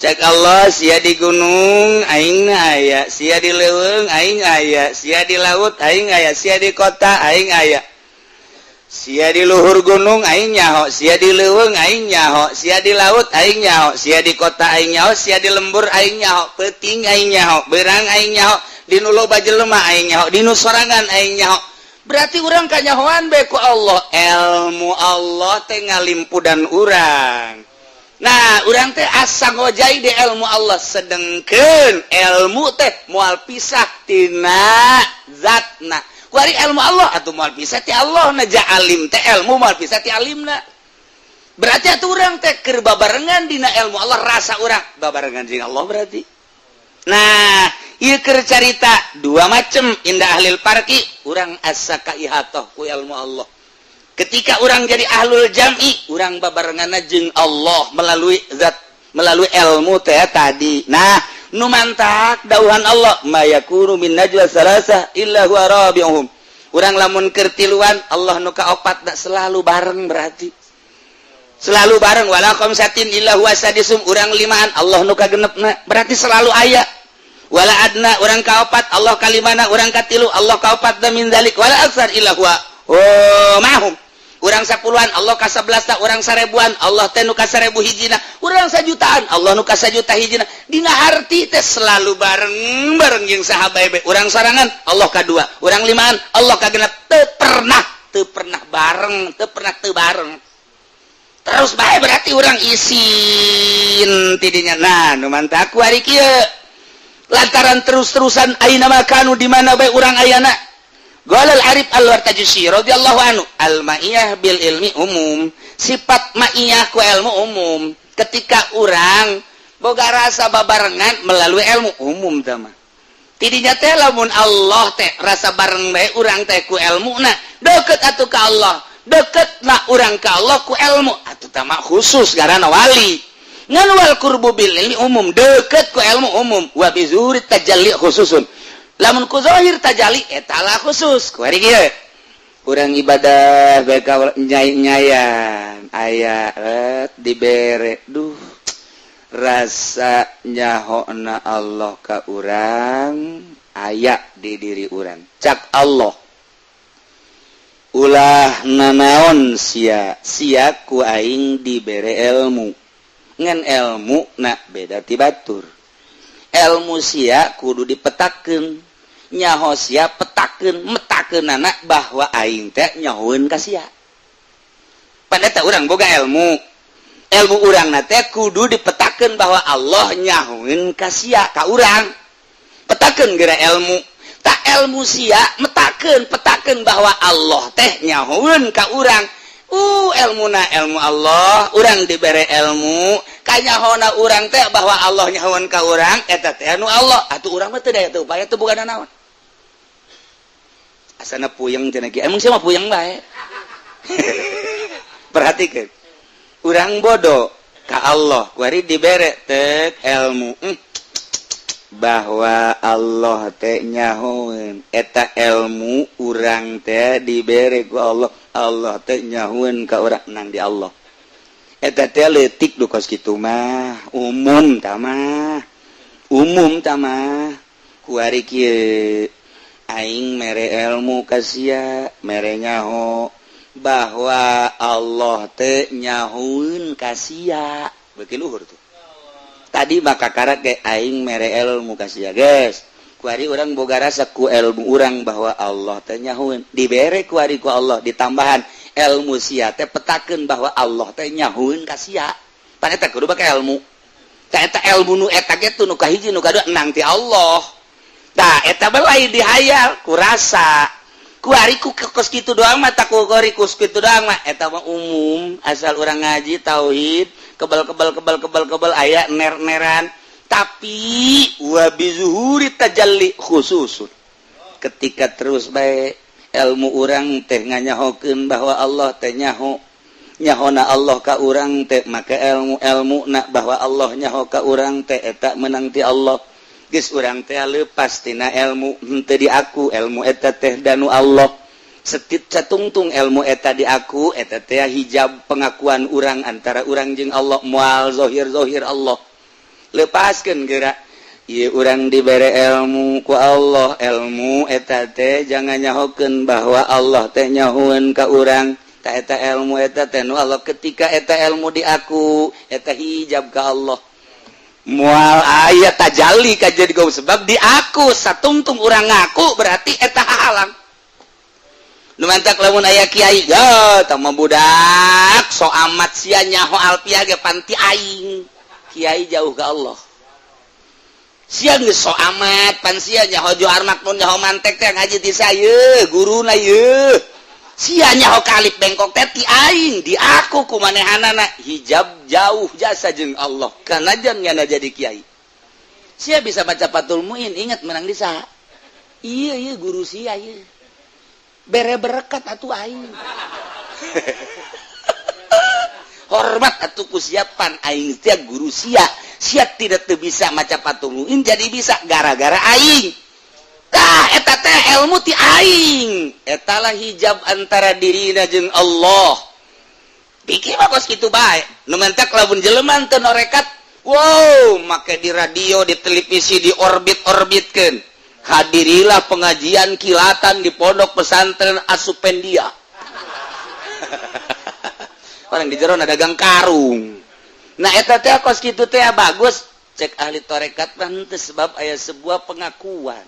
Cek Allah, sia di gunung aing aya, sia di leuweung aing aya, sia di laut aing aya, sia di kota aing aya, sia di luhur gunung aing nyaho, sia di leuweung aing nyaho, sia di laut aing nyaho, sia di kota aing nyaho, sia di lembur aing nyaho, peuting aing nyaho, beurang aing nyaho, di nu loba jelema aing nyaho, di nu sorangan aing nyaho. Berarti urang kanyahoan bae ku Allah. Ilmu Allah teh ngalimpudan urang. Nah, urang teh asa ngojai di ilmu Allah, sedengkeun ilmu teh moal pisah tina zatna. Kuari ilmu Allah atau moal pisah ti Allah na. Ja alim teh ilmu moal pisah ti alimna. Berarti atuh urang teh keur babarengan dina ilmu Allah, rasa urang babarengan jeung Allah berarti. Nah, ieu keur carita dua macam. Inda ahlil farqi, urang asa kaihatoh ku ilmu Allah. Ketika urang jadi ahlul jam'i, urang babarengan jeung Allah melalui zat, melalui ilmu teh tadi. Nah, nu mantak dauhan Allah, ma yakunu min najwa salasah illa huwa rabi'uhum. Urang lamun keur tiluan, Allah nu kaopat. Da selalu bareng, berarti selalu bareng. Wala khamsatin illa huwa sadisuhum. Urang limaan, Allah nu kagenepna, berarti selalu aya. Wala adna, urang kaopat, Allah kalimana. Urang katilu, Allah kaopat. Da min dzalik wala aksar illa huwa oh ma'hum. Urang 10-an, Allah ka 11. Urang 1000-an, Allah teh nu ka 1000 hijina. Urang 1 jutaan, Allah nu ka 1 juta hijina. Dina arti teh selalu bareng bareng jeung sahabat be. Urang sorangan, Allah kadua. Urang limaan, Allah kagenep. Teu pernah teu pernah bareng, teu pernah teu bareng terus bae, berarti urang isin tidinya. Nah, nu mantak ku ari kieu, lantaran terus-terusan aina makanu, di mana bae urang ayana. Qala al-Arif al-Wartajusi radhiyallahu anhu, al-ma'iyah bil ilmi umum. Sifat ma'iyah ku ilmu umum. Ketika urang boga rasa babarengan melalui ilmu, umum tama. Tidinya teh lamun Allah teh rasa bareng bae urang teh ku ilmu, na deket atuh ka Allah, deket na urang ka Allah ku ilmu atuh tama khusus karena wali. Ngan wal qurbu bil ilmi umum, deket ku ilmu umum. Wa bi zuhuri tajalli khususun. Lamun ku zahir tajali eta lah khusus. Ku ari kieu, urang ibadah bae nyai-nyayan aya dibere, duh, rasa nyahona Allah ka urang aya di diri urang. Cak Allah, ulah nanaon sia, sia ku aing dibere ilmu. Ngan ilmu na beda ti batur. Ilmu sia kudu dipetakeun, nyaho sia petakeun, metakeun anak bahwa aing teh nyahoeun ka sia. Pada teh urang boga ilmu, ilmu urang na teh kudu dipetakeun bahwa Allah nyahoeun ka sia, ka urang. Petakeun geura ilmu tak, ilmu sia metakeun, petakeun bahwa Allah teh nyahoeun ka urang. Ilmu na ilmu Allah, urang dibere ilmu, kanyahona urang teh bahwa Allah nyahoeun ka urang, eta teh anu Allah. Atuh urang mah teu daya teu upaya, teu boga naon. Asana puyeng cenah kieu, emang sia mah puyeng bae. Perhatikan, urang bodoh ka Allah, kuari dibere tek ilmu, bahwa Allah teh nyahoeun. Eta ilmu urang teh dibere ku Allah, Allah teh nyahoeun ka urang nang di Allah. Eta teh leutik, du kos kitu mah umum tah mah, umum tah mah. Kuari kieu, aing mere ilmu ka sia, mere nyaho bahwa Allah teh nyahoeun ka sia. Beuki luhur tuh tadi, maka karak ge aing mere ilmu ka sia, guys. Kuari urang boga rasa ku ilmu urang bahwa Allah teh nyahoeun, dibere kuari ku Allah ditambahan ilmu sia teh petakeun bahwa Allah teh nyahoeun ka sia. Pan eta kudu bake ilmu tah. Eta ilmu nu eta ge tuh nu kahiji, nu kadua nang ti Allah. Tah, eta belai dihayal ku rasa. Kuari ku kos kitu doang mah, tak ku kuari kos kitu doang mah, eta mah umum. Asal urang ngaji tauhid, kebal kebal kebal kebal kebal, aya ner-neran. Tapi wa bizuhuri tajalli khususun. Ketika terus bae ilmu urang teh nganyahokeun bahwa Allah teh nyaho, nyahona Allah ka urang teh maka ilmu, ilmu nak bahwa Allah nyaho ka urang teh eta menang ti Allah. Geus urang teh lepas tina ilmu, henteu di aku ilmu eta teh, danu Allah. Setit catungtung ilmu eta di aku, eta teh hijab pengakuan urang antara urang jeung Allah, moal zohir zohir Allah. Lepaskan gerak. Ieu urang dibere ilmu ku Allah, ilmu eta teh jangan nyahokeun bahwa Allah teh nyahoeun ka urang. Ta eta ilmu eta teh nu Allah. Ketika eta ilmu di aku, eta hijab ka Allah, moal aya tajalli ka jadi gau, sebab di aku satungtung urang ngaku, berarti eta halang. Nu mantak lamun aya kiai ga tah mah budak so amat sia, nyaho alfiah ge pan ti aing. Kiai jauh ke Allah. Sia geus so amat, pan sia nyaho Johar Maknun, nyaho mantek teh ngaji ti saya, guruna ye. Sia nyaho kalip bengkok teh ti aing. Di aku ku manehanana hijab, jauh jasa jeung Allah, kanajan nyana jadi kiai. Sia bisa baca Fathul Muin, ingat menang di saha? Iya, iya, guru sia, iya. Bere berkat atuh aing. Hormat atuh ku siapan aing sia guru sia. Sia tidak teu bisa maca Fathul Muin jadi bisa gara-gara aing. Tah, eta teh ilmu ti aing. Eta lah hijab antara dirina jeung Allah. Pikir mah kos kitu bae. Nu mentak lamun jelema teu norekat, wow, make di radio, di televisi, di orbit-orbitkeun. Hadirilah pengajian kilatan di pondok pesantren Asupendia. Orang di jero dagang karung. Nah, eta teh kos kitu teh bagus. Cek ahli tarekat mah henteu, sebab aya sebuah pengakuan.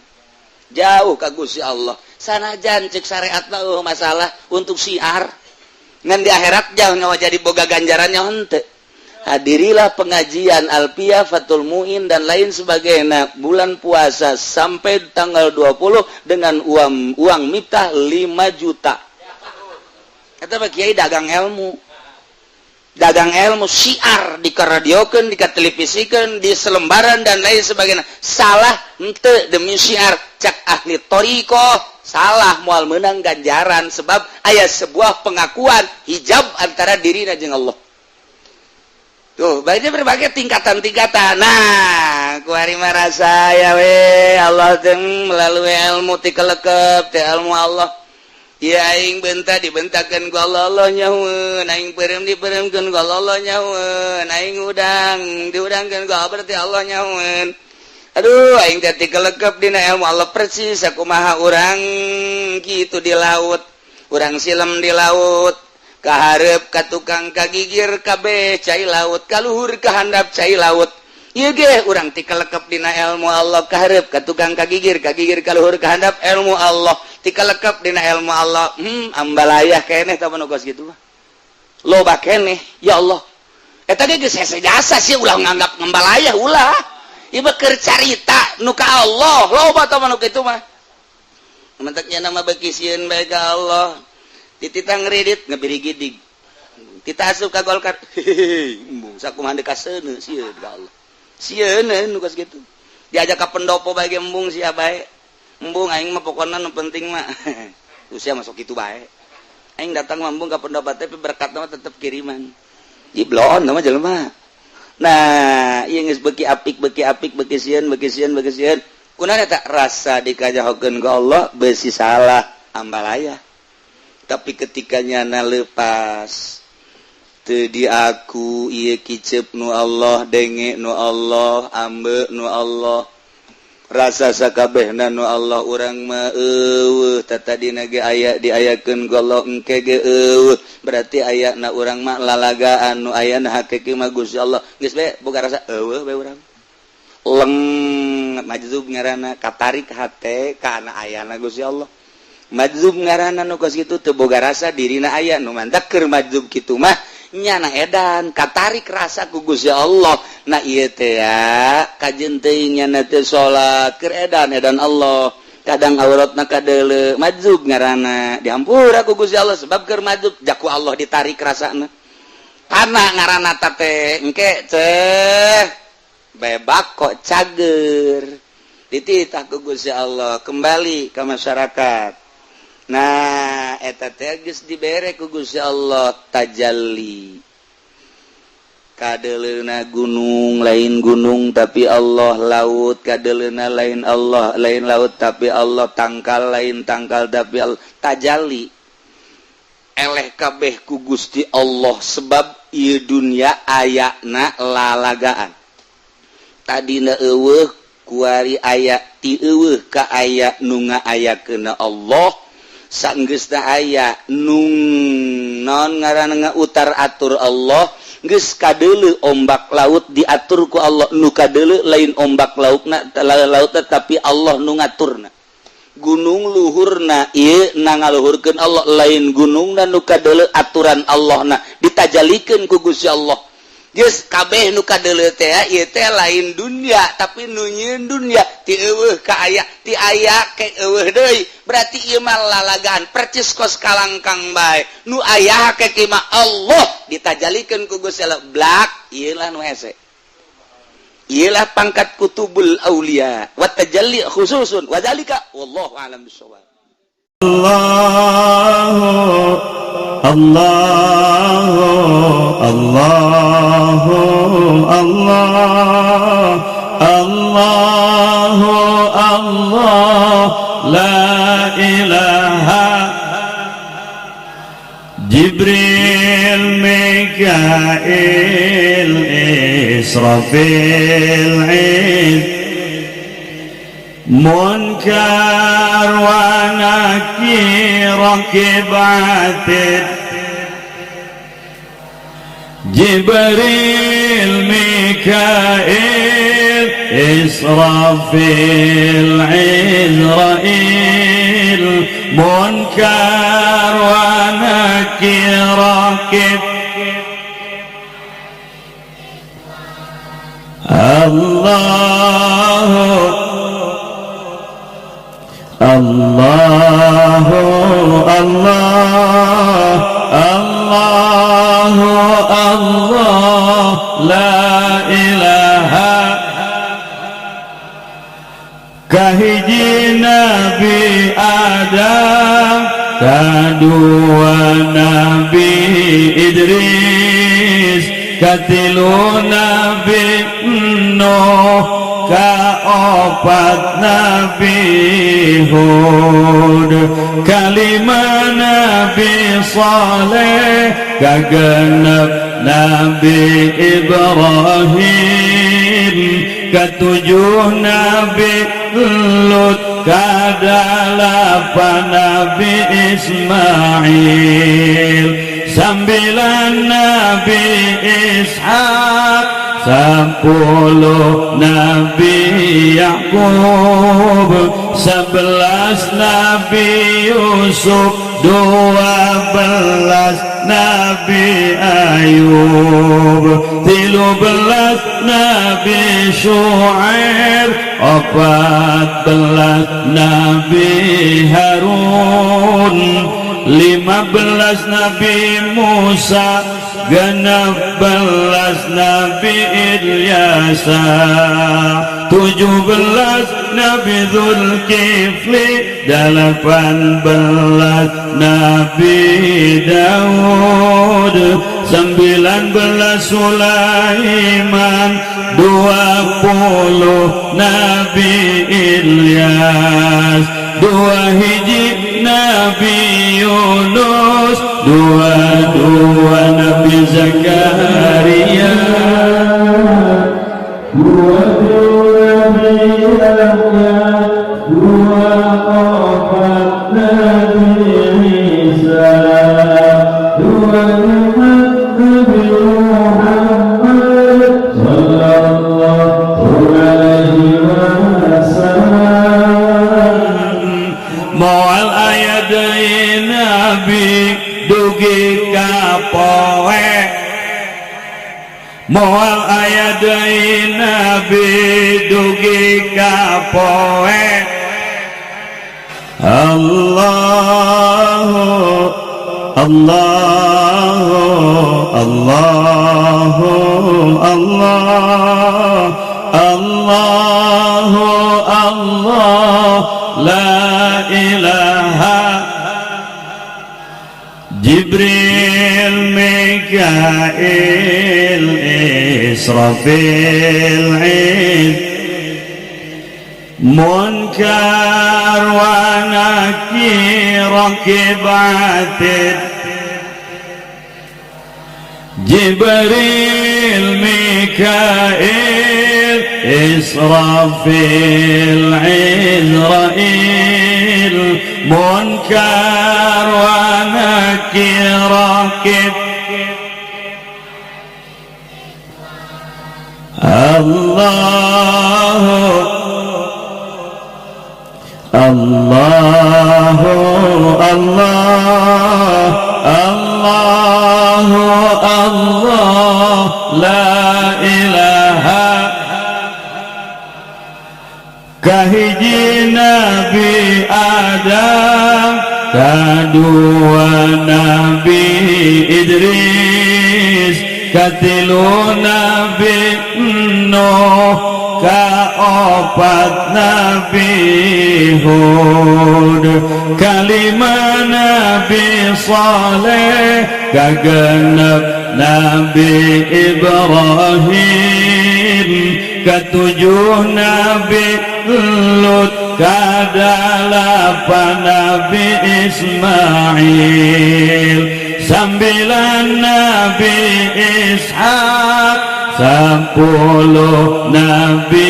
Jauh ka Gusti Allah. Sanajan cek syariat mah eueuh masalah untuk syiar. Ngan di akhirat jauh nyawa jadi boga ganjarannya henteu. Hadirilah pengajian Alfiyah, Fathul Muin, dan lain sebagainya bulan puasa sampai tanggal 20 dengan uang uang miftah 5 juta. Eta mah kiai dagang ilmu. Dagang ilmu syiar dikaradiokeun, dikatelevisikeun, di selembaran dan lain sebagainya. Salah henteu demi syiar? Cek ahli thoriqoh salah, moal menang ganjaran, sebab aya sebuah pengakuan hijab antara diri jeung Allah. Tuh, banyak berbagai tingkatan-tingkatan. Nah, kuari merasa ya we Allah teh melalui ilmu ti kelekep teh ilmu Allah. Ya, aing bentak dibentakeun ku Allah, Allah nyahueun, aing peureum dipeureumkeun ku Allah, Allah nyahueun, aing udang diudangkeun ku Allah, berarti Allah nyahueun. Aduh, aing teh ti kelekep dina ilmu Allah persis sakumaha urang kitu di laut. Urang silem di laut, kaharep ka tukang kagigir kabeh cai laut, kaluhur kahandap cai laut. Ieu ge urang ti kalekep dina ilmu Allah, kaharep ka tukang kagigir, kagigir kaluhur kahandap ilmu Allah, ti kalekep dina ilmu Allah. Ambalayah keneh tah nu kos kitu mah, loba keneh. Ya Allah, eta ge geus hese jasa sih. Ulah nganggap ngembalayah, ulah. Ieu mah keur carita nu ka Allah. Loba tah nu kitu mah. Mentaknya nama beki sieun bae ka Allah, dititah ngredit ngebirigidig, kita asup ka Golkar, hehehe, embung sakumaha deuk kaseuneu, sieun ka Allah, sieun nu kos kitu. Diajak ka pendopo bae ge embung sia bae, embung aing mah. Pokona nu penting mah usia masuk kitu bae. Aing datang mah embung ka pendopo, tapi berkat mah tetep kiriman jiblon nama jelema. Nah, ieu geus beuki apik, beuki apik, beuki sieun, beuki sieun, beuki sieun. Kunaon eta rasa dikajahokeun ku Allah? Beusi salah ambalaya. Tapi ketika nyana lepas teu diaku, ieu kicep nu Allah, denge nu Allah, ambe nu Allah, rasa sakabehna nu Allah. Urang mah eueuh, tatadina ge aya, diayakeun ku Allah, engke ge eueuh, berarti aya na urang mah lalagaan. Nu aya na hakiki mah Gusti Allah. Geus bae boga rasa eueuh bae urang leng. Majzub ngaranna, katarik hate kana ayana Gusti Allah. Majzub ngaranna nu kos kitu, teu boga rasa dirina aya. Nu mantak keur majzub kitu mah nyana edan, katarik rasa ku Gusti Allah. Nah, ieu teh ya kajeun teuing nyana teh salat keur edan edan Allah, kadang auratna kadeuleu. Majzub ngaranna, dihampura ku Gusti Allah sebab keur majzub, jaku Allah ditarik rasana. Karena ngaranna teh engke teh bebak kok cager, dititah ku Gusti Allah kembali ke masyarakat. Nah, eta teh geus dibere ku Gusti Allah tajalli, kadeleuna gunung lain gunung tapi Allah, laut kadeleuna lain Allah, lain laut tapi Allah, tangkal lain tangkal tapi Allah. Tajalli eleh kabeh ku Gusti Allah, sebab ieu dunya ayana lalagaan. Tadina eueuh, kuari aya, ti eueuh ka aya, nu ngaayakeun Allah. Sanggeusna aya, nung non ngaranna utar atur Allah. Geus kadeuleu ombak laut diatur ku Allah, nu kadeuleu lain ombak lautna laut tapi Allah nu ngaturna. Gunung luhurna ieu na ngaluhurkeun Allah, lain gunungna nu kadeuleu, aturan Allah na ditajalikeun ku Gusti Allah. Geus kabeh nu kadeuleu teh ieu teh lain dunia tapi nu nyieun dunia. Ti eueuh ka aya, ti aya ke eueuh deui, berarti ieu mah lalagaan percis kos kalangkang bae. Nu aya hakiki mah Allah, ditajalikeun ku Gusti Allah. Blak, ieu lah nu hese. Ialah pangkat kutubul aulia wa tajalli khususun wa dzalika wallahu a'lam bissawab. Allah, Allah, Allah, Allah, Allah, Allah, la ilaha. Jibril, Mikail, Israfil, Munkar wa Nakir, Raqib, Atid. Jibril, Mikail, Israfil, Izrail, Munkar wa Nakir, Raqib. Allah, Allah, Allah, Allah, Allah, la ilaha. Kahiji Nabi Adam, kadua Nabi Idris, katilu Nabi Nuh, kaopat Nabi Hud, kalima Nabi Saleh, kagenep Nabi Ibrahim, ketujuh Nabi Lut, kadalapan Nabi Ismail, 9 Nabi Ishak, 10 Nabi Yakub, 11 Nabi Yusuf, 12 Nabi Ayub, 13 Nabi Shu'aib, 14 Nabi Harun, 15 Nabi Musa, 16 Nabi Ilyasa, 17 Nabi Zulkifli, 18 Nabi Daud, 19 Sulaiman, 20 Nabi Ilyas, 2 Nabi Yunus, 22 Nabi Zakaria, 2 Nabi Yahya, 24 Nabi Isa, 25 Nabi Muhammad sallallahu alaihi wasallam. Moal aya deui nabi dugi ka poe, moal aya deui nabi dugi ka poe. Allah, Allah, Allah, Allah, Allah, Allah, la ilaha. Jibril, Mikail, Israfil, Munkar wa Nakir, Raqib, Atid. Jibril, Mikail, Israfil, Izrail, Munkar wa Nakir, Raqib. Allah, Allah, Allah, Allah, Allah, la ilaha. Kahiji Nabi Adam, kadua Nabi Idris, Katilu Nabi Nuh, kaopat Nabi Hud, kalima Nabi Saleh, kagenep Nabi Ibrahim, ketujuh Nabi Lut, kadalapan Nabi Ismail, sambilan Nabi Ishak, 10 Nabi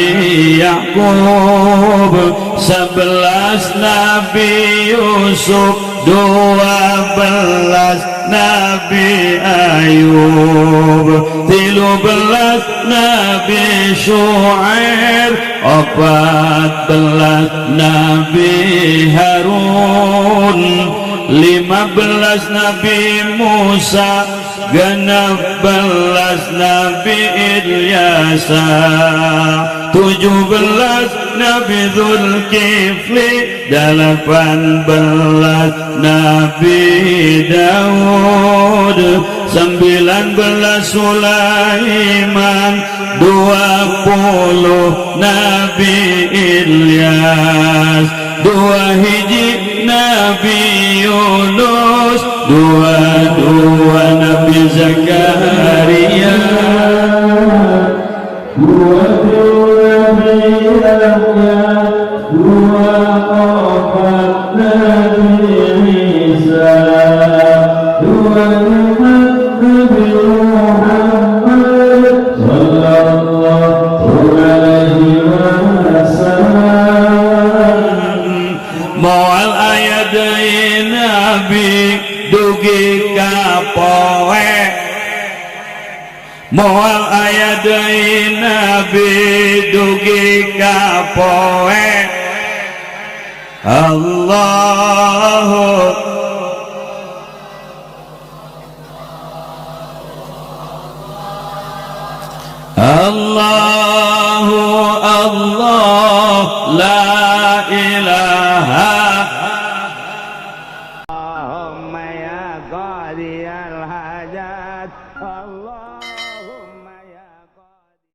Yakub, 11 Nabi Yusuf, 12 Nabi Ayub, 13 Nabi Shu'aib, 14 Nabi Harun, 15 Nabi Musa, 16 Nabi Ilyasa, 17 Nabi Zulkifli, 18 Nabi Daud, 19 Sulaiman, 20 Nabi Ilyas, 2 hiji Nabi Yunus, 22 Nabi Zakaria, 23 Nabi Yahya, 24 Nabi Isa, 25 Nabi Muhammad sallallahu alaihi wasallam. Moal aya deui nabi dugi ka poe, moal aya deui nabi dugi ka poe. Allahu Allahu Allah, la ilaha. اللهم يا قاضي الحاجات الله.